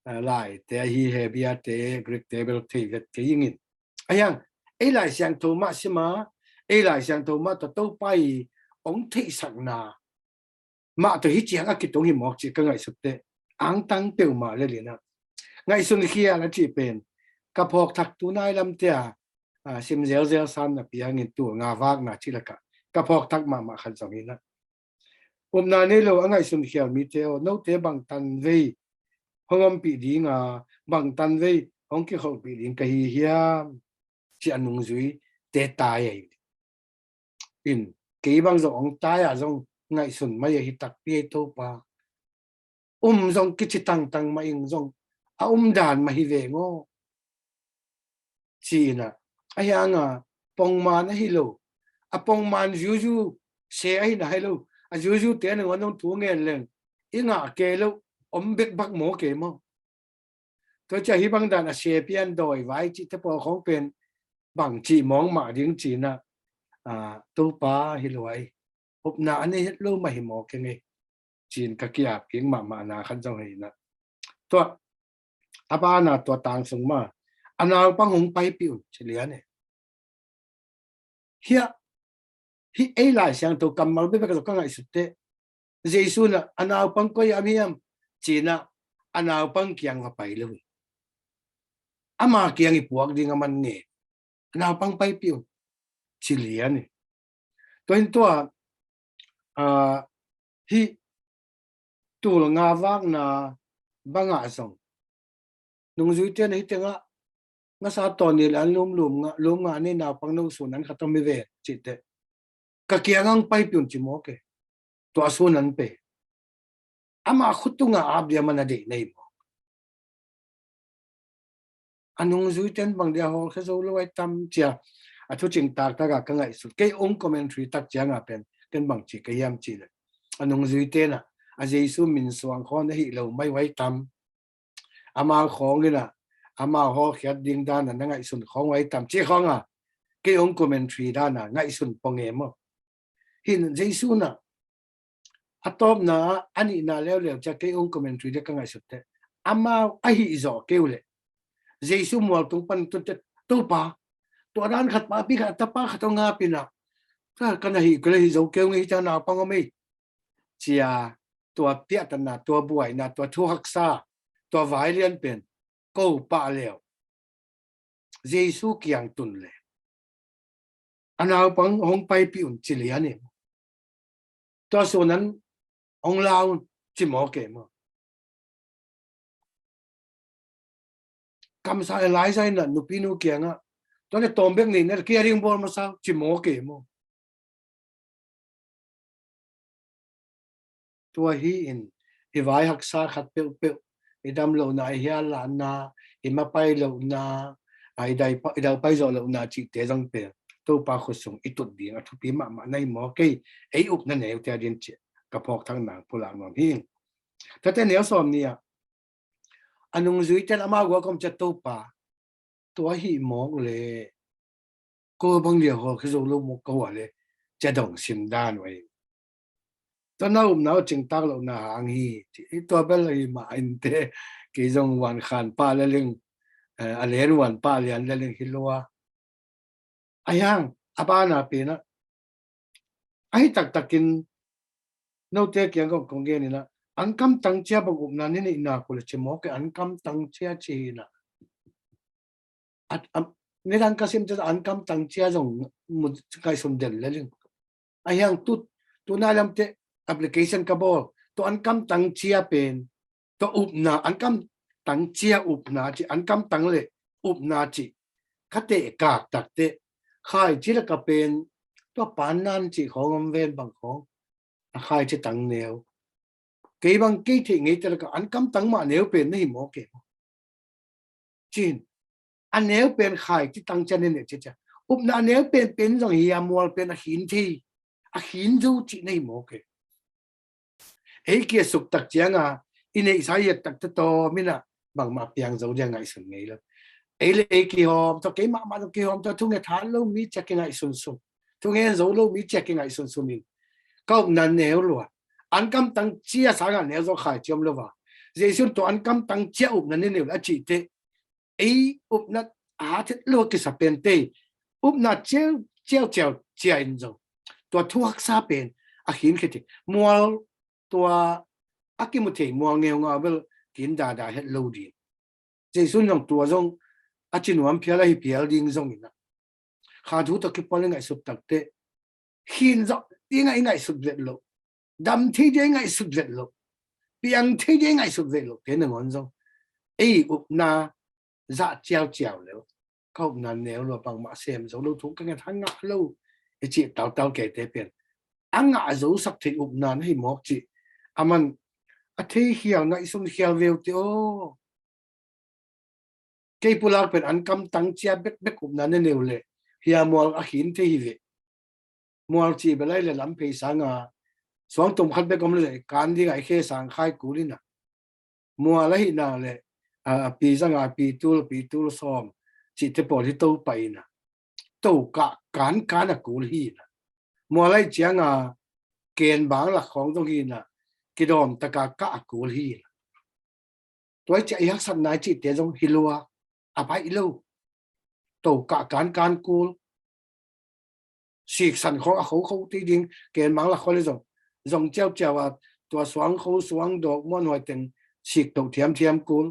a, Laite ahi Hebiate, Greekte bel thei vet kei ingin. Ahiang ei Lai Siangtho mah sima, ei Lai Siangtho mah tawh Topa i ong theihsakna mah tawh hi ciang a kitung hi mawk cih ka ngaihsutte angtang peuhmah le linah ngaihsun khial a cih pen ka phawkthak tunai lamte a, a, sim zelzel san napi hangin tul nga vakna cih lakah ka phawkthak mahmah khat zong inah Upna nei lo a ngaihsun khial mite aw, note bangtan vei hong ompih ding a, bangtan vei hong kikholhpih ding ka hi hiam, ci a nungzuite tai ahi. In, kei bang zong hong tai ah zong ngaihsun mai ahi takpi ei Topa. Um zong kici tangtang mah ing zong a um dan mah hi veng aw, ci-in ah, a hiang a pongman ahi lo, a pongman zuzu se ahi na hi lo, a zuzu te nangawn hong thu ngen leng i ngah kei lo, om bek bak maw kei maw? Tua ciah hih bang dan a se pian dawi vai cihte pawl khawng pen bang cih mawng mah ding ci-in ah, a, Topa hi lo ai, upna a nei het lo mah hi maw kei ngei, ci-in ka ki-ap kik mahmah na khat zong hi na. Tua a bana tua tang sung ma a naupang hong paipih un ci lian e. Hiah, hih ei Lai Siangtho kammal bekbek a zong ka ngaihsut teh, Jesu in ah a naupang koi a hiam ci-in ah a naupang kiang va pai lo hi. Ama kiang i puak ding a man nge, a naupang paipih un ci lian hi. Tua hin tua, a, hih tul nga vakna bangah zong nungzuite na hi tengah ngasa tawn ni le an lum lum nga, lum nga nei naupang no sun an khat om hi ve cih teh, ka kiang ang paipih un ci maw kei, tua sun an pe. Ama khutungah ap dia man a deih nei maw? A nungzuite in bang dia hawlkhia zo lo ai tam cia a thucing taktak a ka ngaihsut. Kei ong commentary tak ciang a pen ken bang ci ka hiam ci le, a nungzuite in ah a Jesu min suang khawn ahi lo mai uai tam. Amau khawng in ah amau hawlkhiat ding dan a na ngaihsun khawng uai tam ci khawng a kei ong commentary dan a ngaihsun pong e maw? Hin Jesu in ah a tawpna ah a nihna leuleu cia kei ong commentary dia ka ngaihsut teh, amau ahi zawh kei uh leh Jesu mual tung pan tun teh, Topa, tua dan khat papi khat a tapa khat hong ap in ah, ka, ka na hih kei le hih zo kei ung ei, hih ciang naupang om ei, cia tua piahtatna, tua buaina, tua thu haksa, tua vailian pen ko pah leu Jesu kiang tun le a naupang hong paipih un ci lian hi. Tua sun an hong la un ci maw kei maw? Kamsang Elijah in ah nupi nu kiangah, tua le tawm bek ni na kia ding bawl masa ci maw kei maw? Tua hi in i vai haksa khat peuhpeuh, i dam lohna, i hial lahna, i mapai lohna, a, i dai pa, i dau pai zawh lohna cihte zong pen Topa khut sung i tut ding a thupi mahmah na hi maw kei? Ei upna neute a din cih ka phawk thak nang pulak nuam hi. Tate neu sawm ni ah a nungzuite in amau guak om ciat, Topa, tua hih mawk le ko bang dia hawlkhia zo lo mawk ka hua le cia dong sim dan uh ei. Tua na upna uh cingtak lohna hang hi ci, tua bel hi mah in teh, kei zong uan khan pah le ling, eh, a len uan pah lian le ling hi lua. A hiang a bana pen ah ahi taktakin note kiang kong, kong gen in ah, an kamtang cia bang upna ni neihna kul a ci maw kei, an kamtang cia ci hi in ah. At, am, nidang ka sim cia an kamtang cia zong mu ngaihsun del le ling. A hiang tu, tu nai lam teh application ka bawl, tua an kamtang cia pen, tua upna, an kamtang cia upna ci, an kamtang le upna ci ka teh kak tak teh, khaici lak a pen tua pan nan ci khawng om ven bang khawng, a khaici tang neu. Kei bang kei theih ngeite lak a an kamtang mah neu pen na hi maw kei maw? Cin, a neu pen khaici tang cia ne ne cia cia. Upna a neu pen pen zong hi a, mual pen a khin thei, a khin zo cih na hi maw kei? Ei kia suk tak ciang a i neihsa i et tak te tawm in ah bangmah piang zo dia ngaihsun ngei lo. Ei le ei kihawm tawh, kei mahmah zong kihawm tawh, thunget hat lo mi cia kingaihsun sum, thungen zo lo mi cia kingaihsun sum in ka upna neu lua. An kamtang cia sangah neu zaw khaici om lo va. Jesu in tua an kamtang cia upna ni neu a cih teh, ei upna a hat het lo a kisa pen teh, upna ciau ciau ciau cia in zong tua thu haksa pen a khin khe teh, mual tua a kimu thei mual ngeungau bel kin dada het lo ding. Jesu in zong tua zong a ci nuam phial ahi phial ding zong in ah, kha thu tawh kipawl i ngaihsut tak teh khin zawh ding ah i ngaihsut vet loh. dam thei ding ngaihsut vet loh, piang thei ding ngaihsut vet loh te nangawn zong ei upna zah ciauciau leu, ka upna neu lua, bangmah sem zo lo, thu ka nget hang ngah lo i cih taltal keite pen a ngah zosak thei upna na hi mawk cih a man a thei khial ngaihsun khial veu te aw. Kei pulak pen an kamtang cia bekbek upna na neu leh hia mual a khin thei hi ve. Mual cih belai le lam phei sanga suang tum khat bek om le kan dinga i khe sang khai kul ina. Mual ahihna le a pi zanga pi tul pi tul sawm cihte pawl hi to pah ina. To kah kankan a kul hi ina. Mual aih cianga ken bang lak khawng zong hi ina. Kidawm taka kah a kul hi ina. Tua i ciah i haksatna i cihte zong hi lua a baih lo. To kah kankan kul. Siksan khawng a khokho ti ding ken mang lak khawng le zong zong ciauciau a tua suang kho suang dawk muanhuai teng sik toh thiamthiam kul.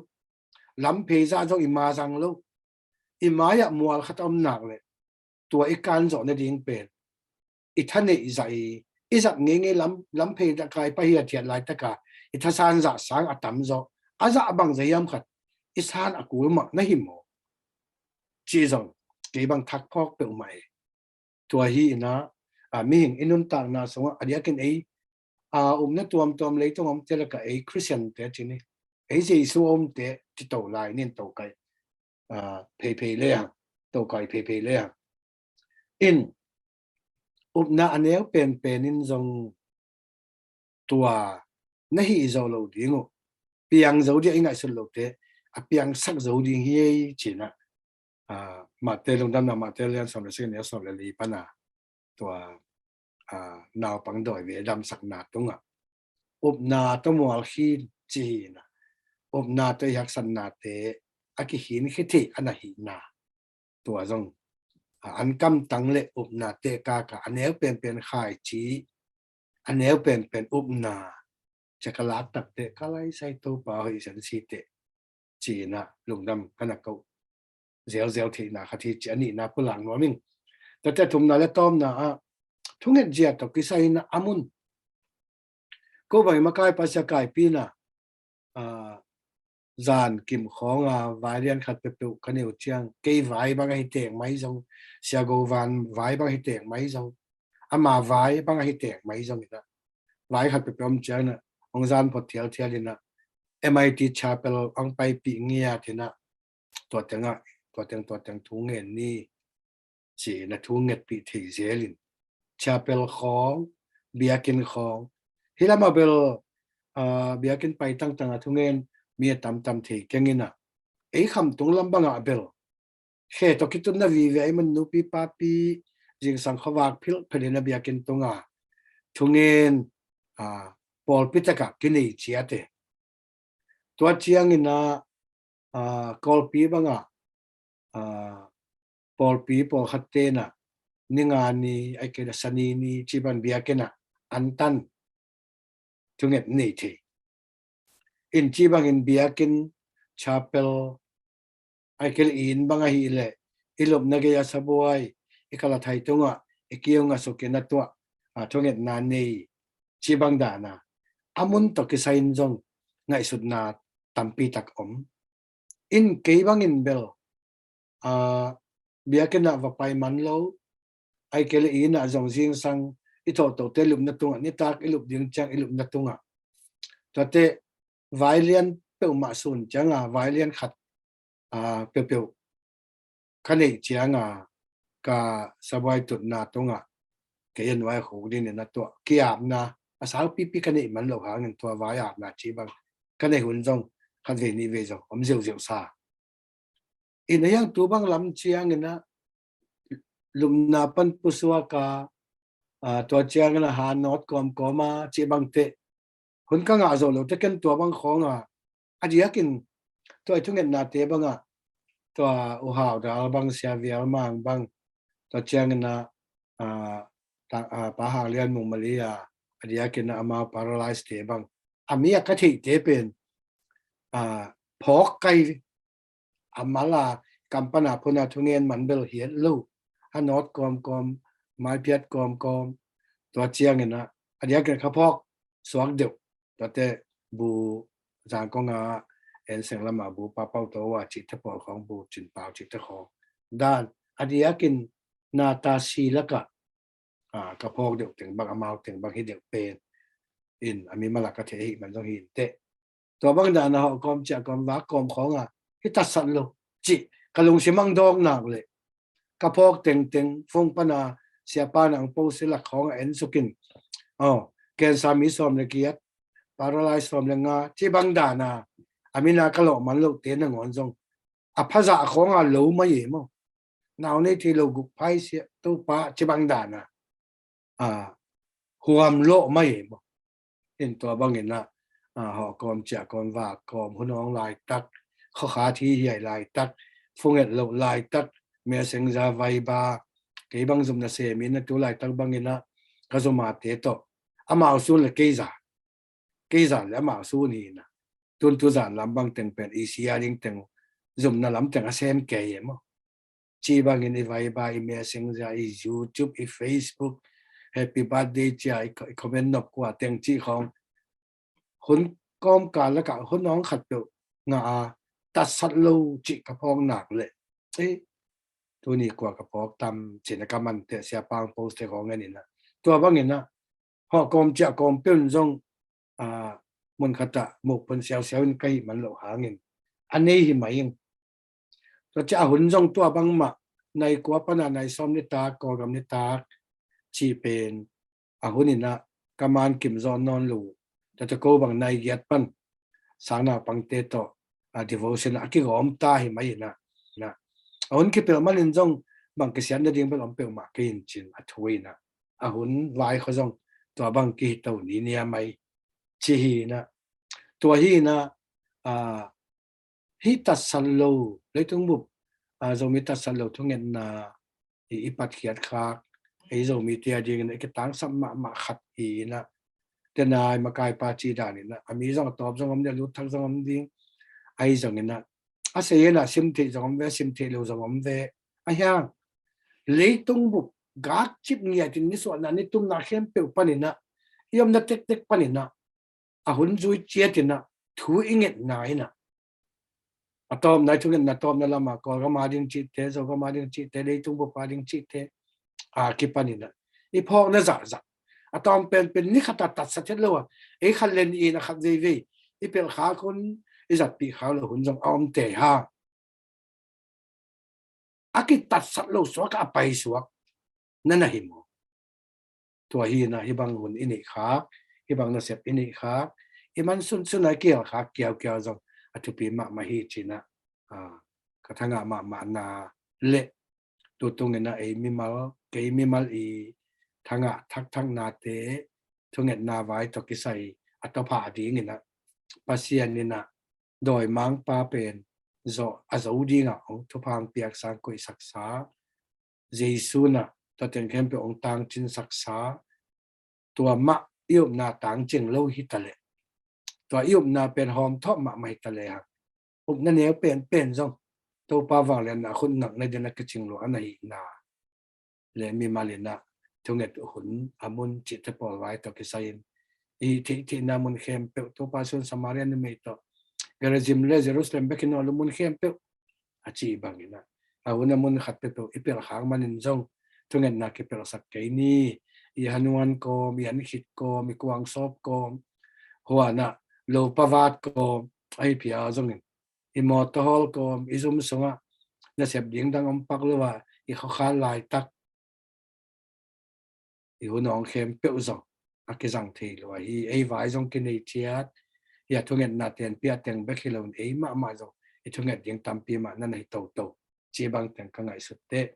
Lam phei zah zong i ma zang lo. I mai-ah mual khat a om nak le tua i kan zawh nading pen i thaneih zah i i zat ngeingei lam lam phei zah kai pah hiathiat laitaka i thasan zah sang a tam zawh a zah bang zah hiam khat i san a kul mah na hi maw? Ci zong kei bang thak phawk peuhmah e. Tua hi ina a mihing i nuntakna sungah a diakin ei a upna tuamtuam leitung omte laka ei Khristiante cini ei Jesu omte ci to lai nin to kai a pheiphei le ang to kai pheiphei le ang in upna a neu penpen in zong tua na hi zo lo ding uh piang zo dia i ngaihsut lote a piangsak zo ding hi ei cina. Mate lungdamna mate lian sawm le sik neu sawm le li pana tua naupang dawi ve damsakna tungah upna tawh mual khin ci hi na. Upna tawh i haksatnate a kikhin khit hi a na hi na. Tua zong an kamtang le upna teh kaka a neu penpen khaici a neu penpen upna cia ka lak takteh ka laisai Topa hoih sian siteh ci-inah lungdam ka na koh zelzel theihna khat hi ci a nihna pulak nuam ing. Tate thumna le tawmna ah thunget zia tawh kisai inah a mun ko bang i makai pasia kaipina zan kim khawnga vai lian khat peuhpeuh ka neu ciang kei vai bang ahi tek mai zong siago van vai bang ahi tek mai zong ama vai bang ahi tek mai zong inah vai khat peuhpeuh om ciang inah hong zan phot thialthial inah M I T Chapel hong paipih ngiat inah tua tengah tua teng tua teng thu ngen ni ci na thu ngetpih thei zelin chapel khawng biakinn khawng hi lamah bel biakinn pai tangtangah thungen mi a tamtam thei keng inah ei khamtung lam bangah bel khe tawh kitunna vive a i man nupi papi zingsang khuavak philh phelin a biakinn tunga thungen pawlpi takah kinei ciate. Tua cianginah kawlpi bangah pawlpi pawlkhat tenah ninga ni ai kei a sani ni ci bang biakinnah an tan thunget nei thei. In ci bangin biakinn chapel ai kei a inn bang ahih leh i lupna gei a sabuai i kalathai tungah i kiunga sukin a tuah thungetna nei ci bang dana a mun tawh kisai in zong ngaihsutna tampi tak om. In kei bangin bel biakinnah va pai man lo ai kei le innah zong zingsang i thawhtohte lupna tungah nitak i lup ding ciang i lupna tungah tuate vailian peuhmah sun cianga vailian khat peuhpeuh ka neih cianga ka sabuai tutna tungah kei a nuai khuk dingin a tuah kiapna a saupipi ka neih man lo hangin tua vai apna ci bang ka neih hun zong khat vei nih vei zong om ziauziau sa. Ina hiang tu bang lam cianginah lupna pan pusuaka tua cianginah ha nawt kawmkawma ci bangte hun ka ngah zo lo te ken tua bang khawnga a diakin tua i thungetnate bangah tua uhau dal bang sia vial mang bang tua cianginah pa hang lian mung mali a a diakinah amau paralyze te bang a mi a ka theihte pen phawk kai a mala kampana phuna thungen man bel hiat lo a nawt kawmkawm maiphiat kawmkawm tua cianginah a diakin kha phawk suak deuh. Tuate bu Zangkong a enseng lama bu papau to a cihte pawl khawng, bu cinpau cihte khawng dan a diakin na ta si laka, a, ka phawk deuh teng bang, amau teng bang hi deuh pen in a mimal a ka thei ahih man zong hi inteh. Tua bang dana hawh kawm ciah kawm vak kawm khawnga hi tatsat lo cih ka lungsim ang dawk nak le ka phawk tengteng phone pana siapa nang post lak khawnga en sukin, aw, cancer mi sawm le giat, paralyze sawm le nga ci bang dana a mina ka lawh man loh te nangawn zong a phazah khawnga lo mai e maw? Nau nei thei lo guk phaisiah Topa ci bang dana a huam lawh mai e maw? In tua bangin ah, a, hawh kawm ciah kawm vak kawm hun awng laitak, khawkhat hi hiai laitak, phunget loh laitak, Messenger, Viber, kei bang zumna semin a tu laitak bangin ah ka zumate tawh amau sun le kei zan, kei zan le amau sun hi na. Tun tu zan lam bang teng pen i sia ding teng zumna lam teng a sem kei e maw? Ci bangin i Viber, i Messenger, i YouTube, i Facebook, happy birthday cia i, i comment nop kua teng ci khawng hun kawmkal lakah hun awng khat peuh ngah a tatsat lo cih ka phawk nak le, ei, tuni kua ka phawk tam cina ka mante siapa ang post te khawng en ina. Tua bangin ah hawh kawm ciah kawm peuh in zong, a, mun khatah mukpun siausiau in ka hih man loh hangin a nei hi mai ing. Tua ciah a hun zong tua bangmah nai kua pana nai sawm nitak, Kawlgam nitak cih pen a hun inah ka man kim zawh nawn lo. Tua tua ko bang nai giat pan sang naupangte tawh, a, devotion ah a kigawm ta hi mai inah, inah a hun kipelh manin zong bang kisiatna ding bel om peuhmah kei in cin a thu inah a hun vai khaw zong tua bang kihi to ni nia mai ci hi inah. Tua hi inah, a, hih tatsat lo, leitung bup, a, Zomi tatsat lo thungetna i, i patkhiat khak, ei Zomi te a dingin a kitangsap mahmah khat hi inah, tena i makaipa ci dan inah, a mi zong a tawp zong om ding, a lut thak zong om ding, ahi zong inah, a sei inah sim theih zong om ve, sim theih lo zong om ve, a hiang, leitung bup, gak cip ngiat in nisuahna, nitumna khempeuh pan inah, i omna tektek pan inah, a hun zui ciat inah thu i ngetna inah, a tawpna i thungetna tawpna lama Kawlgam a ding cihte, Zogam a ding cihte, leitung bup a ding cihte a kipan inah i phawkna zahzah a tawm penpen ni khat a tatsat het lo a, ei khat le nih in a khat veivei i pelh khak hun, i zatpih khak lo hun zong a om tei hang. A kitatsat lo suak a paisuak na na hi maw? Tua hi inah hih bang hun i neih khak, hih bang nasep i neih khak, i man sunsun a i kial khak kiaukiau zong a thupi mahmah hi ci inah, a, ka thangah mahmahna le tutung inah ei mimal, kei mimal i thangah thakthaknate thungetna vai tawh kisai a tawpah ding inah Pasian inah dawimangpa pen zawh a zo dingah hong thupha hong piak sang koihsaksa, Jesu inah tua teng khempeuh hong tangcinsaksa, tua mah i upna tangcing lo hi taleh, tua i upna pen hawm thawh mahmah hi taleh hang, upna neu penpen zong Topa vangliatna a khut ngakna dingin a kicing lua a na hihna le mimal inah thunget hun a mun cihte pawl vai tawh kisai in i theihtheihna mun khempeuh Topa sun Samaria numei tawh Gerizim le Jerusalem bek hi nawn lo mun khempeuh a ci bang inah, a hun a mun khat peuhpeuh i pelh khak manin zong thungetna kipelhsak kei ni. I hanuan kawm, i ankhit kawm, i kuangsawp kawm, huanah lopa vat kawm ahi phial zongin i mawtaw hawl kawm, i zum sungah nasep ding dang om pak lo a i khawkhat laitak, i hun awng khempeuh zong a kizang thei lo ahi. Ei vai zong kinei ciat hi a, thungetna tenpih a teng bek hi loin ei mahmah zong i thunget ding tampi mah na na hi toto ci bang teng ka ngaihsut teh.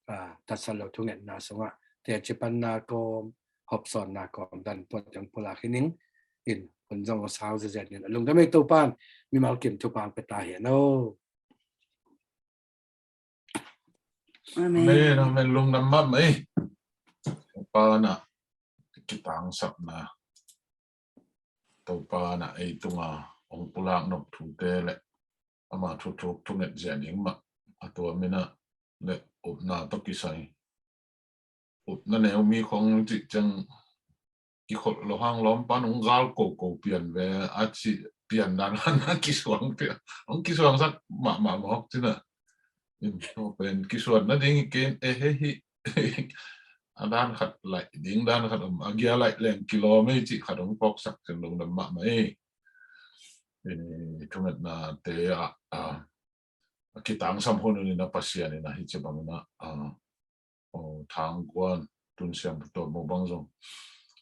A, tatsat lo thungetna sungah teci panna kawm, hopsawnna kawm dan puat teng pulak hi ning. In hun zong a sau zezet nin a lungdam ei Topan mimal kim thupha hong pia ta hen aw. Amen. Amen, amen. Lungdam mahmah ei. Topa na kitangsapna, Topa na ei tunga hong pulak nop thute le ama thuthuk thunget zia ding mah a tuam inah le upna tawh kisai, upna neu mi khong cih ciang kikholh lo hang lawmpa nong gal koko pian ve a ci pian dan han a kisuang pian. Hong kisuangsak mahmah mawk cina. In tua pen kisuan nading i ken e he hi. A dan khat laih ding dan khat om a gia laih leng kilawm ei cih khat hong pawksak cin lungdam mahmah ei. Thungetnate ah a kitangsam hun unin a Pasian in a hi ci bangin a thangguan tunsiam tua mo bang zong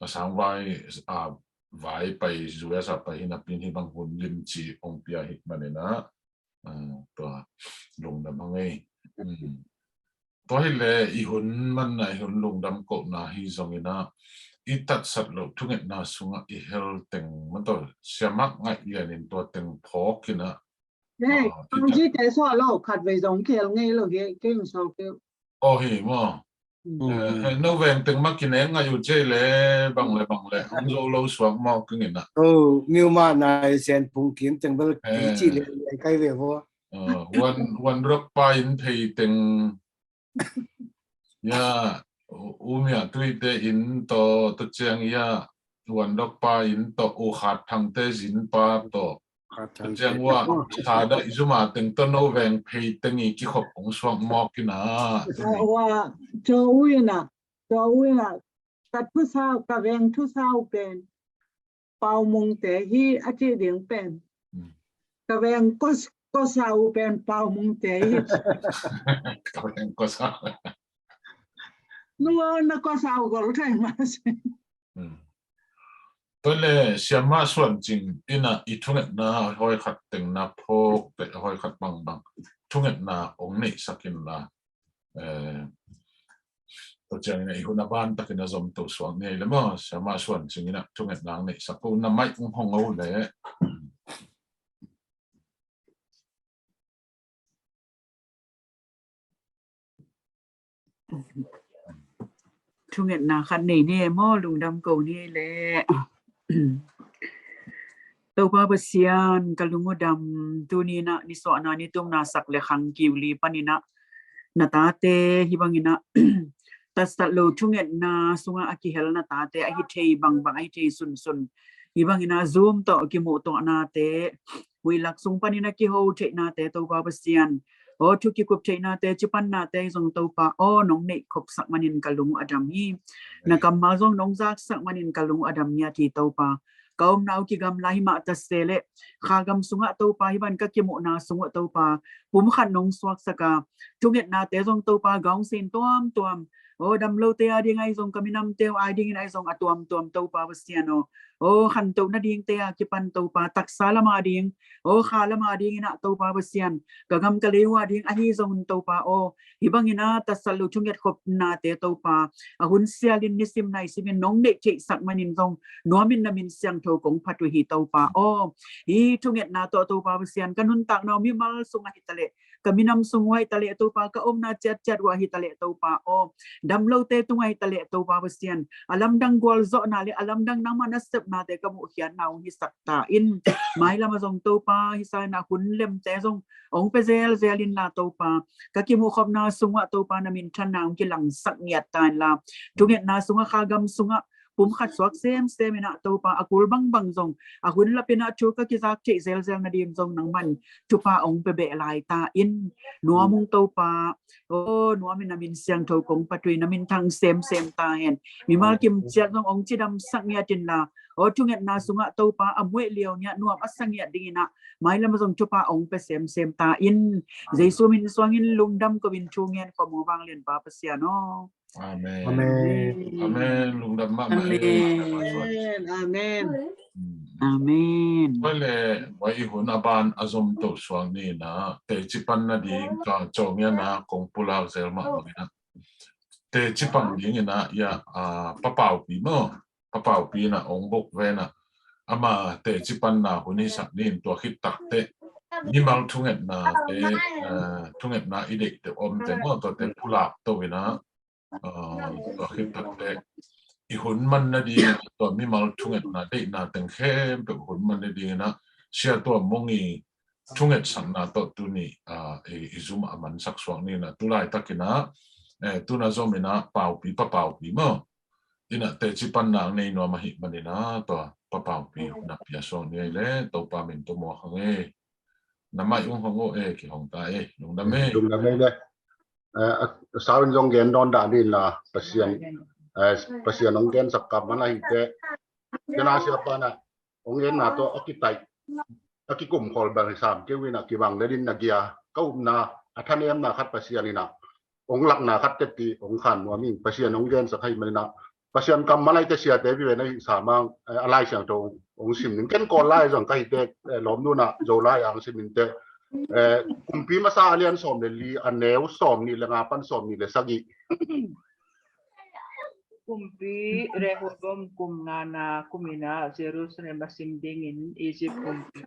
a sang vai a vai pai zuasa pai hi napin hi bang hun limci ong pia hi manin a tua lungdam hang ei. Tua hi le i hun manna i hun lungdam kohna hi zongin a i tatsat loh thungetna sungah i hel teng mataw siamak ngaih lianin tua teng phawkin a Hei, ah, kong kita- ci te so lo khat vei zong kel ngei lo hi keng so keu. Oh hi mo. Mm. Eh, hei, no veng teng ma kine ngai u ce le bang le bang le ang zo lo suak mo keng ina. Oh, miu ma nai sen pung kim teng bel ki ci le kai ve vo. Wan wan rok pa in thei teng Ya, u mia tuite in to to ciang ya, uan dok pa in to u khat thangte zin pa to to ciang wa sa da i zuma teng to no veng phei teng i kikhop ong suak mawk ina. Wa cho u ina, cho u ina, kat pu sau ka veng thu sau pen. Paumungte hi a cih ding pen. Ka veng kosau pen Paumungte hi. Ka veng kosau. Nua na kosau gol thai ma si. Tua le siama suan cing ina i thungetna hoi khat teng na phok te hoi khat bangbang thungetna ong neihsak in la. Tua ciangin a i hun a ban takin a zom to suak ni a i le maw siama suan cingin a thungetna ang neihsak ko na maih ung hong o le. Thungetna khat nei ni e maw lungdam ko ni le. Topa Pasian ka lung uh dam tuninah nisuahna nitumna sak le khang kiuli paninah na tate hi banginah tatsat lo thungetna sungah a kihel na tate ahi thei bangbang ahi thei sunsun hi banginah Zoom tawh kimuh tawhnate huilak sung paninah kiho theihnate Topa Pasian aw thu kikup theihnate cipannate zong Topa aw nong neih khopsak manin ka lung uh a dam hi. Na kammal zong nong zaksak manin ka lung uh a dam ngiat hi Topa. Ka omna uh kigamla hi mah ta se leh kha gam sungah Topa hi ban ka kimuhna sung uh Topa pumkhat nong suaksaka thungetnate zong Topa gawng sin tuamtuam aw dam lote a ding ahi zong ka minamte uh a dingin ahi zong a tuamtuam Topa Pasian aw aw khantoh nadingte a kipan Topa taksa lama ding aw kha lama dinginah Topa Pasian ka gam ka lei uh a ding ahi zongin Topa aw hi banginah tatsat lo thunget khopnate Topa a hun sialin nisim naisimin nong neih theihsak manin zong nuamin na min siangtho kong phat uh hi Topa aw hi thungetna tawh Topa Pasian ka nuntakna uh mimal sungah hi taleh ka minam sung uh ahi taleh Topa ka omna ciatciat uh ahi taleh Topa aw dam lote tungah hi taleh Topa Pasian a lamdang gualzawhna le a lamdang nangmah na sepnate ka muhkhiatna uh hisak ta in mailam a zong Topa hi sa in a hun lemte zong ong pe zelzel in la Topa ka kimuhkhopna sungah Topa na minthanna ong kilangsak ngiat ta in la thungetna sungah kha gam sungah pumkhat suak semsem inah Topa a kul bangbang zong a hun lapinah thu ka kizak theih zelzel nading zong nangman thupha ong pe beh lai ta in nuamung Topa aw nuamin na min siangtho kong phat uh hi na min thang semsem ta hen mimal kimciat zong ong cidamsak ngiat in la aw thungetna sungah Topa a mueh liau ngiat nuam a sa ngiat dinginah mailam a zong thupha ong pe semsem ta in Jesu min suangin lungdam ko in thu ngen khom uh vanglian Pa Pasian aw Amen. Amen. Amen. Lungdam mahmah e. Amen. Amen. Amen. Amen. Tua le vai i hun a ban a zom to suang ni na teci pan nading ka cawngya na kong pulak zel mah bangina teci pan dingina ya a papaupi maw papaupi na ong bok vena ama teci panna hun hisak nin tua khit takte mimal thungetna te thungetna i deihte omte maw tuate pulak to ina tua khit takte i hun man nading tua mimal thungetna deihna teng khempeuh hun man nadingina sia tua mongi thungetsakna tawh tuni i zum a mansak suak nina tulai takina tuna zomina paupi papaupi maw Ina teci panna nei nuam ahih manin a tua Pa Pau Pi na pia suak ni ei le Topa min tawh muak hang ei. Na mai ung hang o e, kihong ta e. Lungdam e. Lungdam e le. Eh, a, sau in zong gen dawn dah ni la Pasian, eh, Pasian hong gensak kammal ahi te. Kena siapa na hong genna tawh a kitaih, a kikum khol bang hi sam keu ina kibang le din na gia. Ka upna a thanemna khat Pasian ina hong lakna khat teti hong khan nuam ing. Pasian hong gensak ahih manin a Pasian kammal ahi te siate vive na hi samang, eh, a Lai Siangtho hong sim ning. Ken Kawl lai zong ka hi te, eh, lawm nuna Zo lai ang sim ning te. Eh, Kumpi masa a lian sawm le li, a neu sawm nih le nga pan sawm nih le sagih. Kumpi Rehoboam kum ngana kum ina Jerusalem a sim dingin Egypt kumpi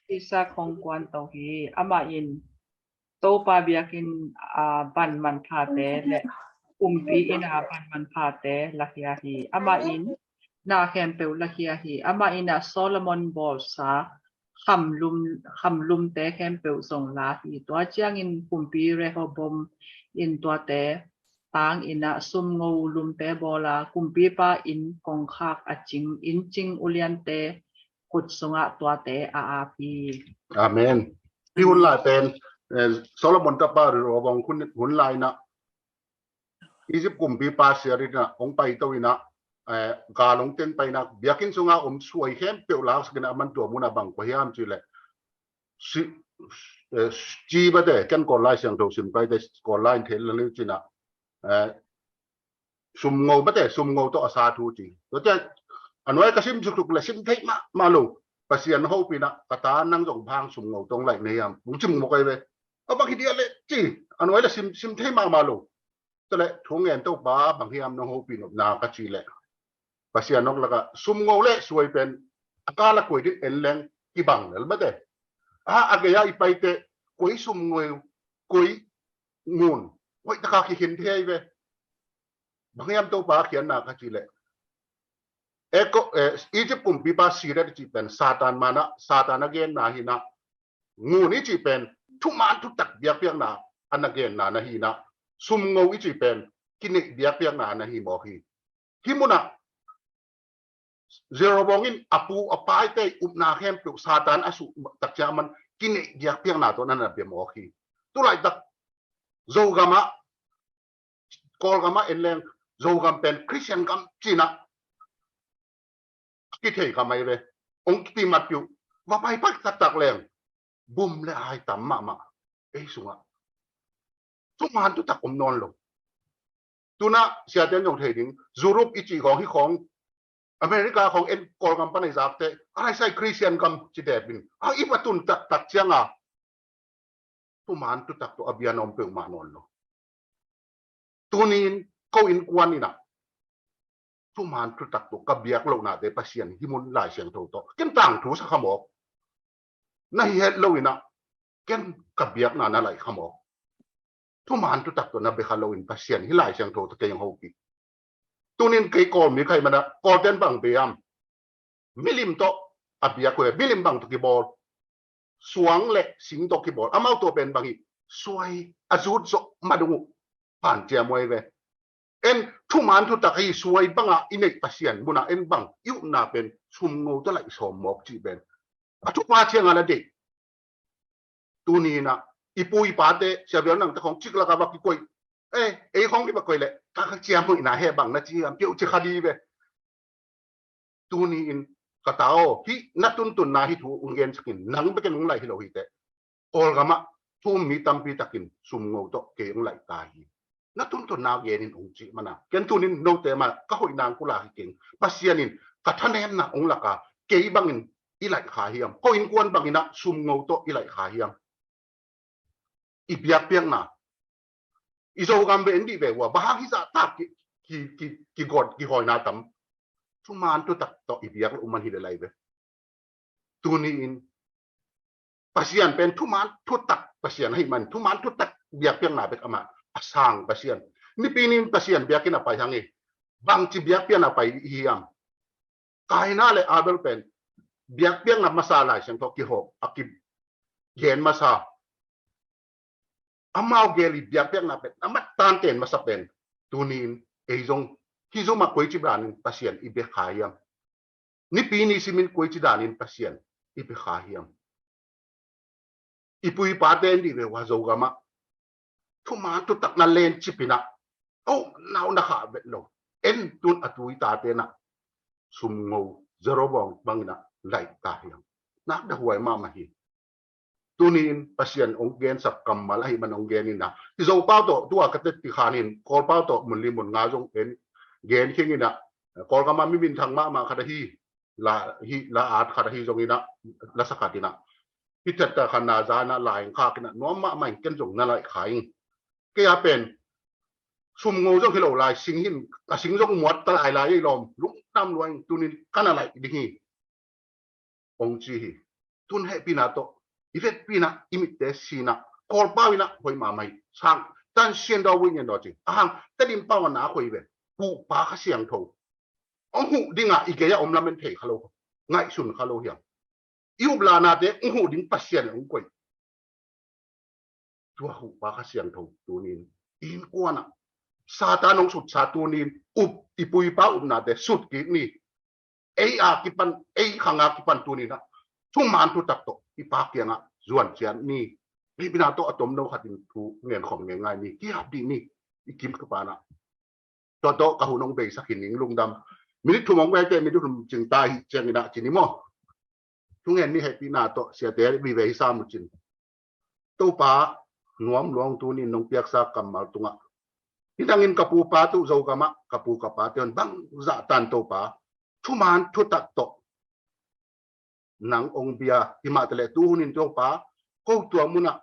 Sisak hong kuan to hi. Amah in Topa biakinn a van manphate le kumpi inn a van manphate lakhia hi. Amah in na khempeuh lakhia hi. Amah in a Solomon bawlsa khamlum, khamlumte khempeuh zong la hi. Tua ciangin kumpi Rehoboam in tuate tang ina sumngo lumte bawla kumpipa in kongkhak a cing, inn cing uliante khut sungah tuate a ap hi. Amen. Hi hun lai pen, eh, Solomon tapa Rehoboam hun, hun lai na Egypt kumpipa siarin a hong paito ina, eh, gal hong ten paina biakinn sunga om suai khempeuh laksak ina aman tua muna bang kua hiam cih le si, eh, ci bate, ken Kawl lai Siangtho sim paite Kawl lai in thei laliu cina, eh, sumngo bate, sumngo tawh a sa thu ci. Tuate a nuai ka sim suksuk le sim thei mahmah lo. Pasian hopina ka ta nang zong bang sumngo tawh hong laih na hiam hong cim mawk ai ve. A bang hi dia le ci a nuai le sim, sim thei mahmah lo. Tale thu ngen Topa bang hiam nong hopih nopna ka cih leh Pasian hong laka sumngo le suai pen a kala koi din en leng kibang lel mate. A, a gei-a i paite koi sumngo koi ngun hoih taka kikhin thei ve. Bang hiam Topa khiatna ka cih leh Eko, eh, Egypt kumpipa Sisera cih pen Satan mana, Satan a genna hina. Ngun i cih pen thuman thutak biakpiakna a na genna na hina. Sumngo i cih pen kineih biakpiakna na hi mawk hi. Hi muna Jeroboam in a pu a paite upna khempeuh Satan a suh takcia man kineih biakpiakna tawh na na bia mawk hi. Tulaitak Zogam ah Kawlgam ah en leng Zogam pen Christian gam cina a kithei gam ahi ve. Ong kiti matpiu va pai pai taktak leng bum le ai tam mahmah ei sungah. Thuman thutak om nawn lo. Tuna siaten zong thei ding Europe i cih khawng hi khawng America khawng en Kawlgam pan a i zakte a laisai Christian gam ci depin a i va tun taktak cianga thuman thutak tawh a bia na om peuhmah nawn lo. Tunin ko innkuan inah thuman thutak tawh ka biak lohnate Pasian hi mun Lai Siangtho tawh ken tangthu sa kha mawk. Na hi het lo inah ken ka biakna na laih kha mawk. Thuman thutak tawh na bia kha loin Pasian hi Lai Siangtho tawh kei hong hopih. Tunin kei Kawlmi khai mana Kawlten bang biam milim tawh a biak uh e, milim bang tawh kibawl, suang le sing tawh kibawl, amau tawh pen bang hi suai a zut zawh ma dung uh pan ciam uh ahi ve. En thuman thutak hi suai banga i neih Pasian muna en bang i upna pen sumngo tawh laih sawm mawk cih pen a thupha cianga la deih. Tuninah i pu i pate siabial nangte khawng cik laka va kikoih. Eh, ei khawng i va koih leh ka ka ciam hoihna he bang na ci hiam peuh ci kha di ve. Tuni in ka ta aw hih na tuntunna hih thu ung gensakin nang bekin ung laih hi lo hi teh. Kawlgamah thu um mi tampi takin sumngo tawh kei ung laih ta hi. Na tuntunna genin ung cih mana ken tunin note mah ka hoih nang kula hi keng. Pasian in ka thanemna ung laka kei bangin i laih kha hiam? Ko innkuan banginah sumngo tawh i laih kha hiam? I biakpiakna i Zogam ve en dih ve ua bang hang hizah tak ki, ki, ki, kigawt kihawina tam. Thuman thutak tawh i biak lo man hi le lai ve. Tuni in Pasian pen thuman thutak Pasian ahi man thuman thutak biakpiakna bek amah a sang Pasian. Nipi nin Pasian biakin a pai hang hi. Bangci biakpiakna pai hiam? Kaina le Abel pen biakpiakna masa Lai Siangtho kihawm a kigen masa. Amau gel i biakpiakna pen a mat tanten masa pen tunin ei zong Kizumah koici danin Pasian i bia kha hiam? Nipi ni simin koici danin Pasian i bia kha hiam? I puipate in dih ve ua Zogamah thuman thutak na lencipinah, oh, nau na khah vet lo. En tun a tui tate nah sumngo zero bawng banginah laih ta hiam? Nak da huai mahmah hi. Tuni in Pasian hong gensak kammal ahi man hong gen inah, i Zopau tawh tua ka teti khanin Kawlpau tawh mun li mun nga zong en gen khinginah, Kawlgama mi minthang mahmah khat ahi, la hi, la at khat ahi zonginah, la sa khat inah, hi tetta khan na za inah la eng khak inah nuam mahmah in ken zong na laih kha ing. Kei a pen sumngo zong hi lo lai, sing hin, a sing zong muat ta lai lai ei lawm, lungdam lua ing. Tunin ka na laih ding hi, hong ci hi. Tun hehpihna tawh i vetpihna, i mitte sina, Kawlpau inah hoih mahmah hi. Sang tan sian daw vui nian daw ci a hang, Tedim pau a na hoih ve. Huhpa Kha Siangtho hong huh dingah i gei a om lamen thei kha lo, ngaihsun kha lo hiam? I uplanate hong huh ding Pasian hong koih. Tua Huhpa Kha Siangtho tunin innkuanah Satan hong sutsa tunin up, i puipa upnate sut kik ni. Ei a kipan, ei khang a kipan tuninah thuman thutak tawh i Pa kiangah zuan ciat ni. Hehpihna tawh a tomno khatin thu ngen khawm ngei ngai ni. Kihap dih ni. I kim thupanah. Tua tawh ka hun hong beisak hi ning, lungdam. Minit thum hong vekte, minit thum cing ta hi cianginah ci ni maw? Thungen ni, hehpihna tawh siate vive hi sam uh cin. Topa, nuam luang tunin nong piaksa kammal tungah, hi dangin ka pupa tuh Zogamah ka pu ka pate un bangzah tan Topa, thuman thutak tawh nang hong bia, himah taleh tu hunin Topa, ko tua munah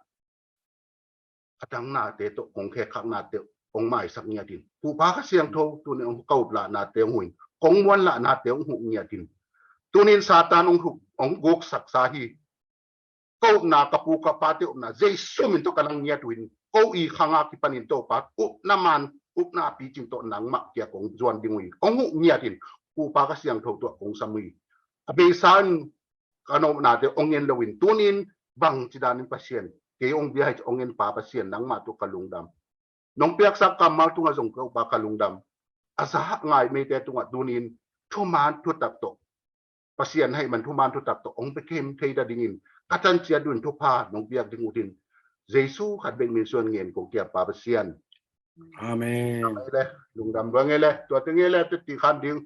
a dang nate tawh kong khekkhaknate hong maisak ngiatin. Huhpa Kha Siangtho tunin hong, ka uplahnate hong huhin, kong muanlahnate hong huh ngiatin. Tunin Satan hong huh, hong guksaksa hi. Ka upna, ka pu ka pate upna Jesu min tawh ka nang ngiat uh in, ko i khang a kipanin Topa, upna man, upna picing tawh nangmah kiang kong zuan ding uh hi. Hong huh ngiatin, Huhpa Kha Siangtho tuah kong sam uh hi. A beisa in ka nopnate hong en loin, tunin bangci danin Pasian kei hong bia hi ci hong en Pa Pasian, nangmah tawh ka lungdam. Nong piaksa kammal tungah zong ka upa ka lungdam. A za ngai meite tungah tunin thuman thutak tawh, Pasian hehpihna thuman thutak tawh hong pia khem thei ta dingin ka tan ciat un thupha nong piak ding uh tin, Jesu khat bek min suan ngen kong kia Pa Pasian. Amen. Amen le, lungdam bang e le, tua teng e le, teti khan ding.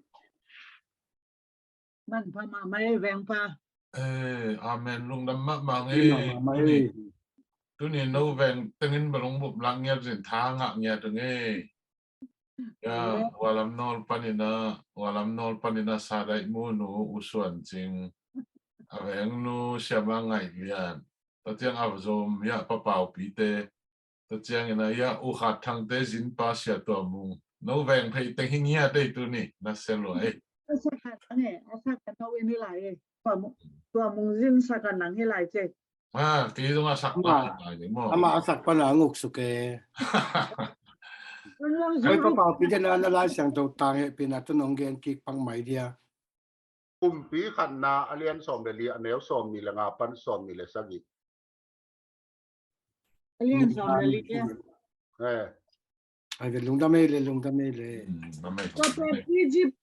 Manpha mahmah ei, vengpha. Eh, amen. Lungdam mahmah ngei. Mahmah ei. Tuni, tuni no veng tengin balong bup lak ngiat zin tha ngah ngiat ngei. Ya, amen. Walam nawl panina, walam nawl panina sa daih mu nu U Suan Cing. A veng nu Siama Ngaih Lian. Tua ciang a zom ya Pa Pau Pite. Tua ciangin a ya U Khat Thangte zinpa Sia Tua Mung. No veng phei teng hi ngiat ei tuni, na sia lua ei. A sa khat ang e, a sa khat no in hi lai ei. Tua Mung, Tua Mung zin sa khat nang hi lai cek. Ah, kei zong a sak pan lai ni maw. Ama a sak pan a nguk suk e. Ai Pa Pau Pite na, na Lai Siangtho tang hehpihna tawh nong gen kik pak mai dia. Kumpi khatna a lian sawm le li, a neu sawm nih le nga pan sawm nih le sagih. A lian sawm le li. Eh. Ai ve, lungdam ei le, lungdam ei le. Tua pen Egypt,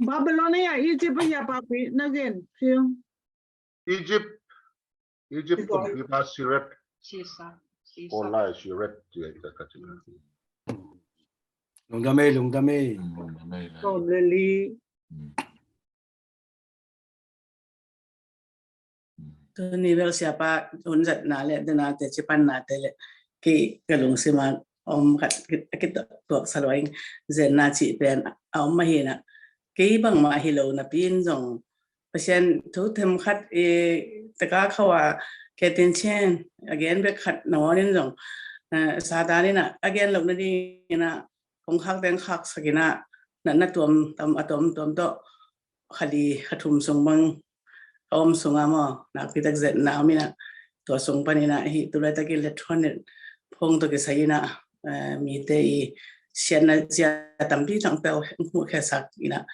Babylon a Egypt a hia Pa Pi na gen phiu. Egypt, Egypt kumpipa Siret. Sisa. Sisa. Online Siret. Lungdam ei, lungdam ei. Lungdam ei. Sawm le li. Tuni bel siapa hun zatna le dena te cipanna te le kei ka lungsim a om khat a kituak sa luaing zenna cih pen a om mahina kei bangmah hi lo napi in zong Pasian thu them khat i taka khawh a ketin chin a gen bek khat nangawn in zong Satan in a gen lo nading in a kong khak teng khaksak in a natna tuam tam a tuamtuam tawh kha li kha thum sung bang ka om sungah maw nakpi tak zetna om in a tua sung panin a hih tu laitakin le thuan le phung tawh kisai in a mite i siatna zia tampi tangte hmuhkhiasak in a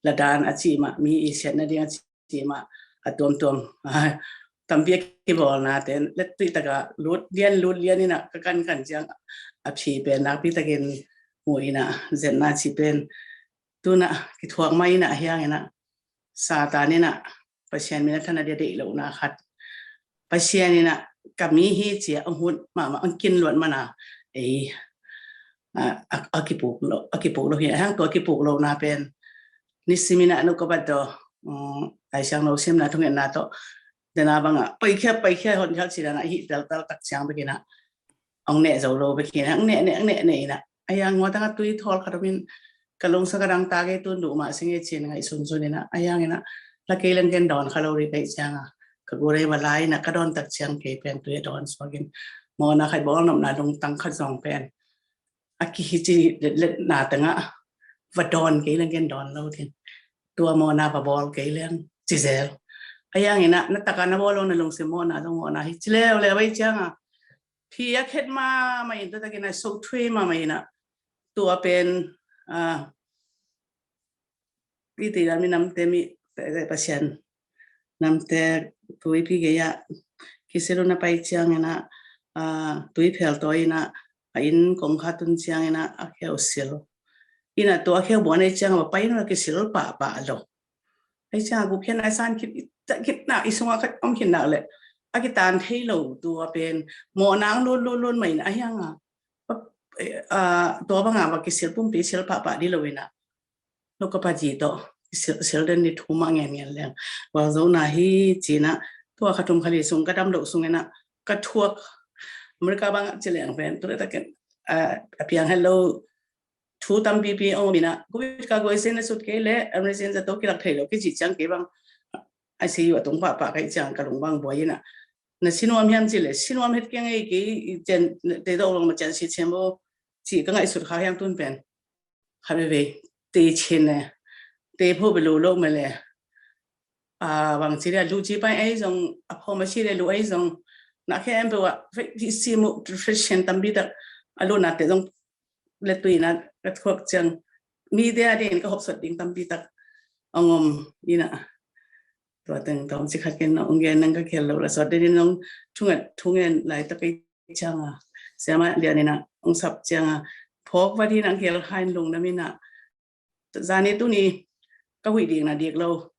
ladan a cih mah mi i siatna ding a cih mah a tuamtuam tampi a kibawlnate lettuih takah lut lian lut lian in a ka kankan ciang a phi pen nakpi takin mu inah, zetna ci pen tunah kithuak mah inah, ahiang inah Satan inah Pasian min a than a dia deih lohna khat, Pasian inah ka mi hi ci a hong hun mahmah, hong kin luat mana, ei, a, a, a kipuk lo, a kipuk lo hi. Ahiang tua a kipuk lohna pen nisim inah nu ka bat daw, um, Lai Siangtho simna thungetna tawh, dena bangah paikhia paikhia hon khia ci dana hih teltel tak ciang bek inah hong neh zo lo bek inah, hong neh neh, hong neh neh inah, ahiang ngua tangah tui thawl khat om in, ka lungsa ka dang ta kei, tun duh mah sing e ci-in ngaihsun sun inah, ahiang inah la kei leng ken dawn kha lo rih ka hih cianga, ka gurei va la inah ka dawn tak ciang kei pen tui a dawn suak in, mawhna khat bawl nopna lungtang khat zong pen a kihi ci letletna tengah va dawn kei leng ken dawn lo ding, tua mawhna va bawl kei leng ci zel. Ahiang inah na taka na bawl lo na lungsim mawhna zong mawhna hi ci leuleu a hih cianga phi a khet mahmah in, tua takin a so thui mahmah inah tua pen, ah, i ti dan mi namte mi, Pasian namte tuipi gei-ah kisil uh na pai ciang inah, ah, tui phel tawi inah a inn kongkha tun ciang inah a kheu sil inah, tua a kheu buan a hih ciang a va pai inah kisil pahpah lo. Ahi ciang a gupkhiatna i san khit, i tak khitna i sungah khat om khitna leh a kitan thei lo, tua pen mawhna ang lun lun lun mah in, ahiang a, a, tua banga va kisil pumpi sil pahpah dih lo inah, no ka pa ji tawh sil, sil den ni thu mah ngen ngen leng, val zona hi ci inah, tua kha thum kha li sung ka dam loh sung inah ka thuak, America bangah ci leng pen tu le takin, a, a piang het lo thu tampipi om inah, covid ka guai sin a sut kei leh emergency zato kilak thei lo kici ciang kei bang I C U a tung pahpah ka hih ciang ka lung bang buai inah, na si nuam hiam ci leh si nuam het keng ei, kei i cian te dawh bang ma cian si cian bo ci ka ngaihsut kha hiang tun pen kha veve te chin e, te pho be lo lo me le, a, bang ci dia lu ci pai ei zong, a pho ma si le lu ei zong, na khe em pe wa fe si mu reflection tampi tak a lu na te zong le tui na ka thuak ciang mi te a ding ka hopsot ding tampi tak a ngom inah. Tua teng tawm ci khat ken na ung gen nang ka khel lo la sot den in nong thunget thungen lai tak ei cianga, siama lian inah ong sap cianga, phawk va ding inah khel kha in lungdam inah, zani tuni ka huih dikna dik lo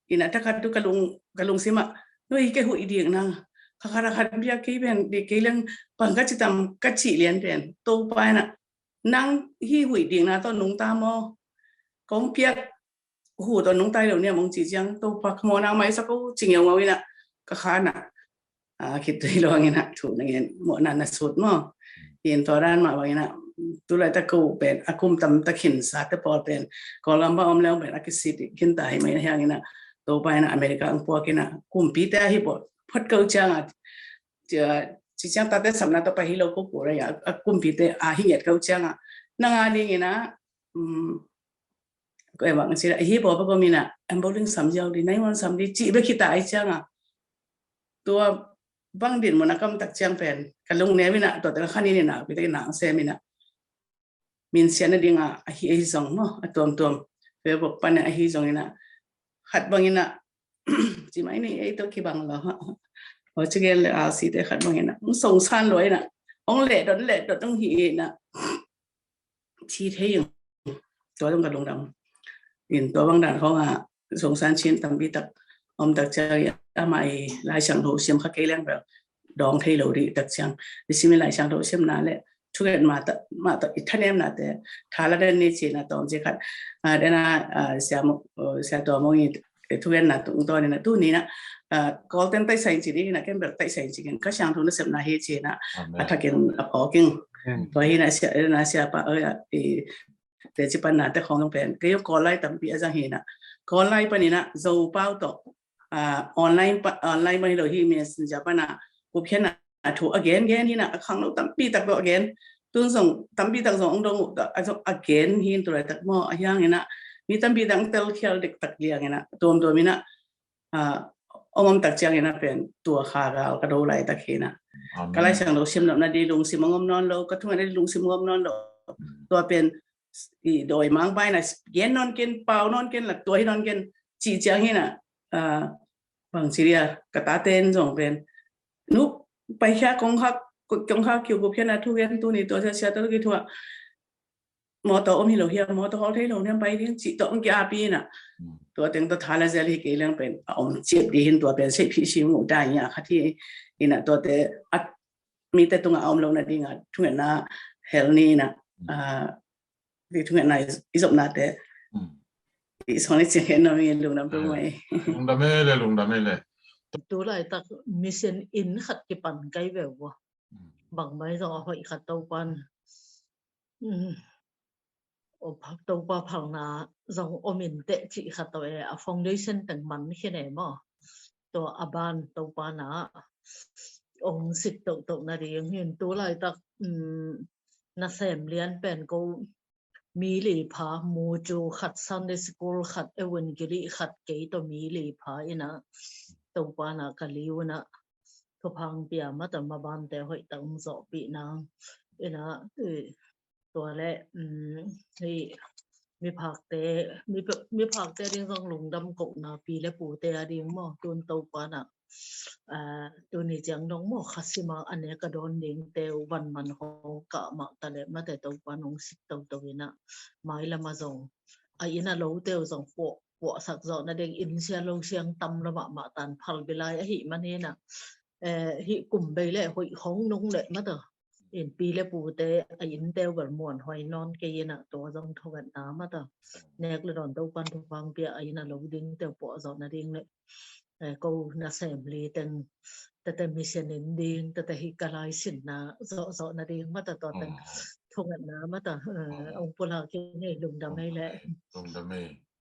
inah, takhat tu ka lung, ka lungsim ah, no hi ke huih dikna, kha khat a khat bia kei pen dik kei leng pang ka ci tam ka ci lian pen Topa inah, nang hi huih dikna tawh nungta maw, kong piak hu tawh nungta hi lo niam ong ci ciang, Topa ka mawhna maisak o ci ngeungau inah ka kha nah, a, khit tui luang inah thu na ngen mawhna na sut maw. In tua dan mah bang inah tu laitak ko pen a kum tam tak khin sa te pawl pen Kawlgam bang om leng pen a kisit khin ta hi mai na hiang inah, Topa inah America ang puak inah kumpite ahi bawl phot ko ciang a, ci ciang tate sapna tawh pai hi lo ko ko rei a, a kumpite a hi nget ko ciang a, nang a ding inah, um, ko e bang ci la hi bawl pa ko mi inah, em bowling sam ziau di, nai wan sam di ci bek hi ta ai ciang a, tua bang din mun a kam tak ciang pen ka lung ne mi inah, tua te ka khan in inah, pi te inah ang se mi inah, min sian a ding a, ahi, ahi zong maw, a tuamtuam pe bok pan a ahi zong inah, khat bang inah ci mai ni ei tawh kibang lo ha. Aw ci gen le a si te khat bang inah ong songsan lo inah, ong leh dot leh dot ong hi inah, ci thei ing. Tua dong ka lungdam in, tua bang dan khong a songsan cin tampi tak om tak ciang, ama i Lai Siangtho siam kha kei leng bel dawng thei lo rih tak ciang, i sim i Lai Siangtho siamna le thugen mah tak, mah tak i thanemna te thala den ni cina tawm ci khat. A, dena, a, sia mo, o, sia tua mong i thugenna tung tawn inah tuni inah, a, Kawlten taisai ci ding inah ken bel taisai ci ken ka siangtho nasepna hi cina a thakin a phawk ing. Tua hi inah sia, dena sia pa, o, i te ci panna te khong pen kei Kawl lai tampi a zang hi inah, Kawl lai pan inah Zo pau tawh, a, online pa, online mah hi lo hi, messenger pan a gupkhiatna thu a gen gen hi inah, a khangno tampi tak tawh a gen. Tun zong tampi tak zong ong dong uh, a zong a gen hi in, tu laitak maw, a hiang inah mi tampi tak ong telkhial dek tak liang inah, tuamtuam inah, a, ong om tak ciang inah pen tua kha gal ka do laitak hi inah. Ka Lai Siangtho sim nopna di lungsim ong om nawn lo, ka thungetna di lungsim ong om nawn lo. Tua pen i dawi mang pai inah gen nawn ken, pau nawn ken, la tua hi nawn ken ci ciang hi inah, a, bang ci dia, ka tate in zong pen, nu, paikhia kongkhak, kongkhak kiu gupkhiatna thugen tuni tua sia sia tua kithuah. mawtaw om hi lo hiam, mawtaw hawl thei lo hiam, pai ding cih tawh hong ki-api in ah. Tua teng tawh tha le zel hi kei leng pen a om ciat dih hi in, tua pen seihphih sim uh ta hi a, khat hi in ah. Tuate a mite tungah a om lo nading a thungetna hel ni in ah, a, i thungetna i zopnate i sawng ni ciang hen nuam ing, lungdam peuhmah ei. Lungdam ei le, lungdam ei le. Tu laitak mission inn khat kipan kai ve uh a, bangmah zong a hoih khat Topa'n, um, Topa phalna zong om in teh cih khat tawh e, a foundation teng man khin e maw. Tua a ban Topa na ong sik tohtoh nading hi in. Tu laitak, um, nasem lian pen ko mi li pha, mucu khat, Sunday school khat, evangeli khat, kei tawh mi li pha in ah Topa na ka liu in ah thupha pia mah ta, mabante hoih tak ong zawhpih nang in ah, tua le, um, hei, miphakte, mi, miphakte ding zong lungdam kohna, pi le pute a ding maw, tun Topa na, a, tuni ciang dong maw, kha sima a nek a dawn dingte uh van man hong kah mah ta le mate, Topa nong sik toto in ah, mailam a zong a inn a lote uh zong puah, puahsak zawh nading, inn sia lo siang tam lo mahmah tan, phalbi lai ahih manin ah, eh, hih kum bei le hoih hong nung le mata in pi le pute a innte uh bel muanhuai nawn kei in ah, tua zong thungetna mata, nek le dawn Topa'n thupha pia, a inn a lo dingte uh puah zawh nading le, eh, ko nasem li teng tete mission inn ding, tete hih ka laisinna zawhzawh nading mata, tua teng thungetna mata, eh, ong pulak kei ing ei, lungdam ei le. Lungdam ei.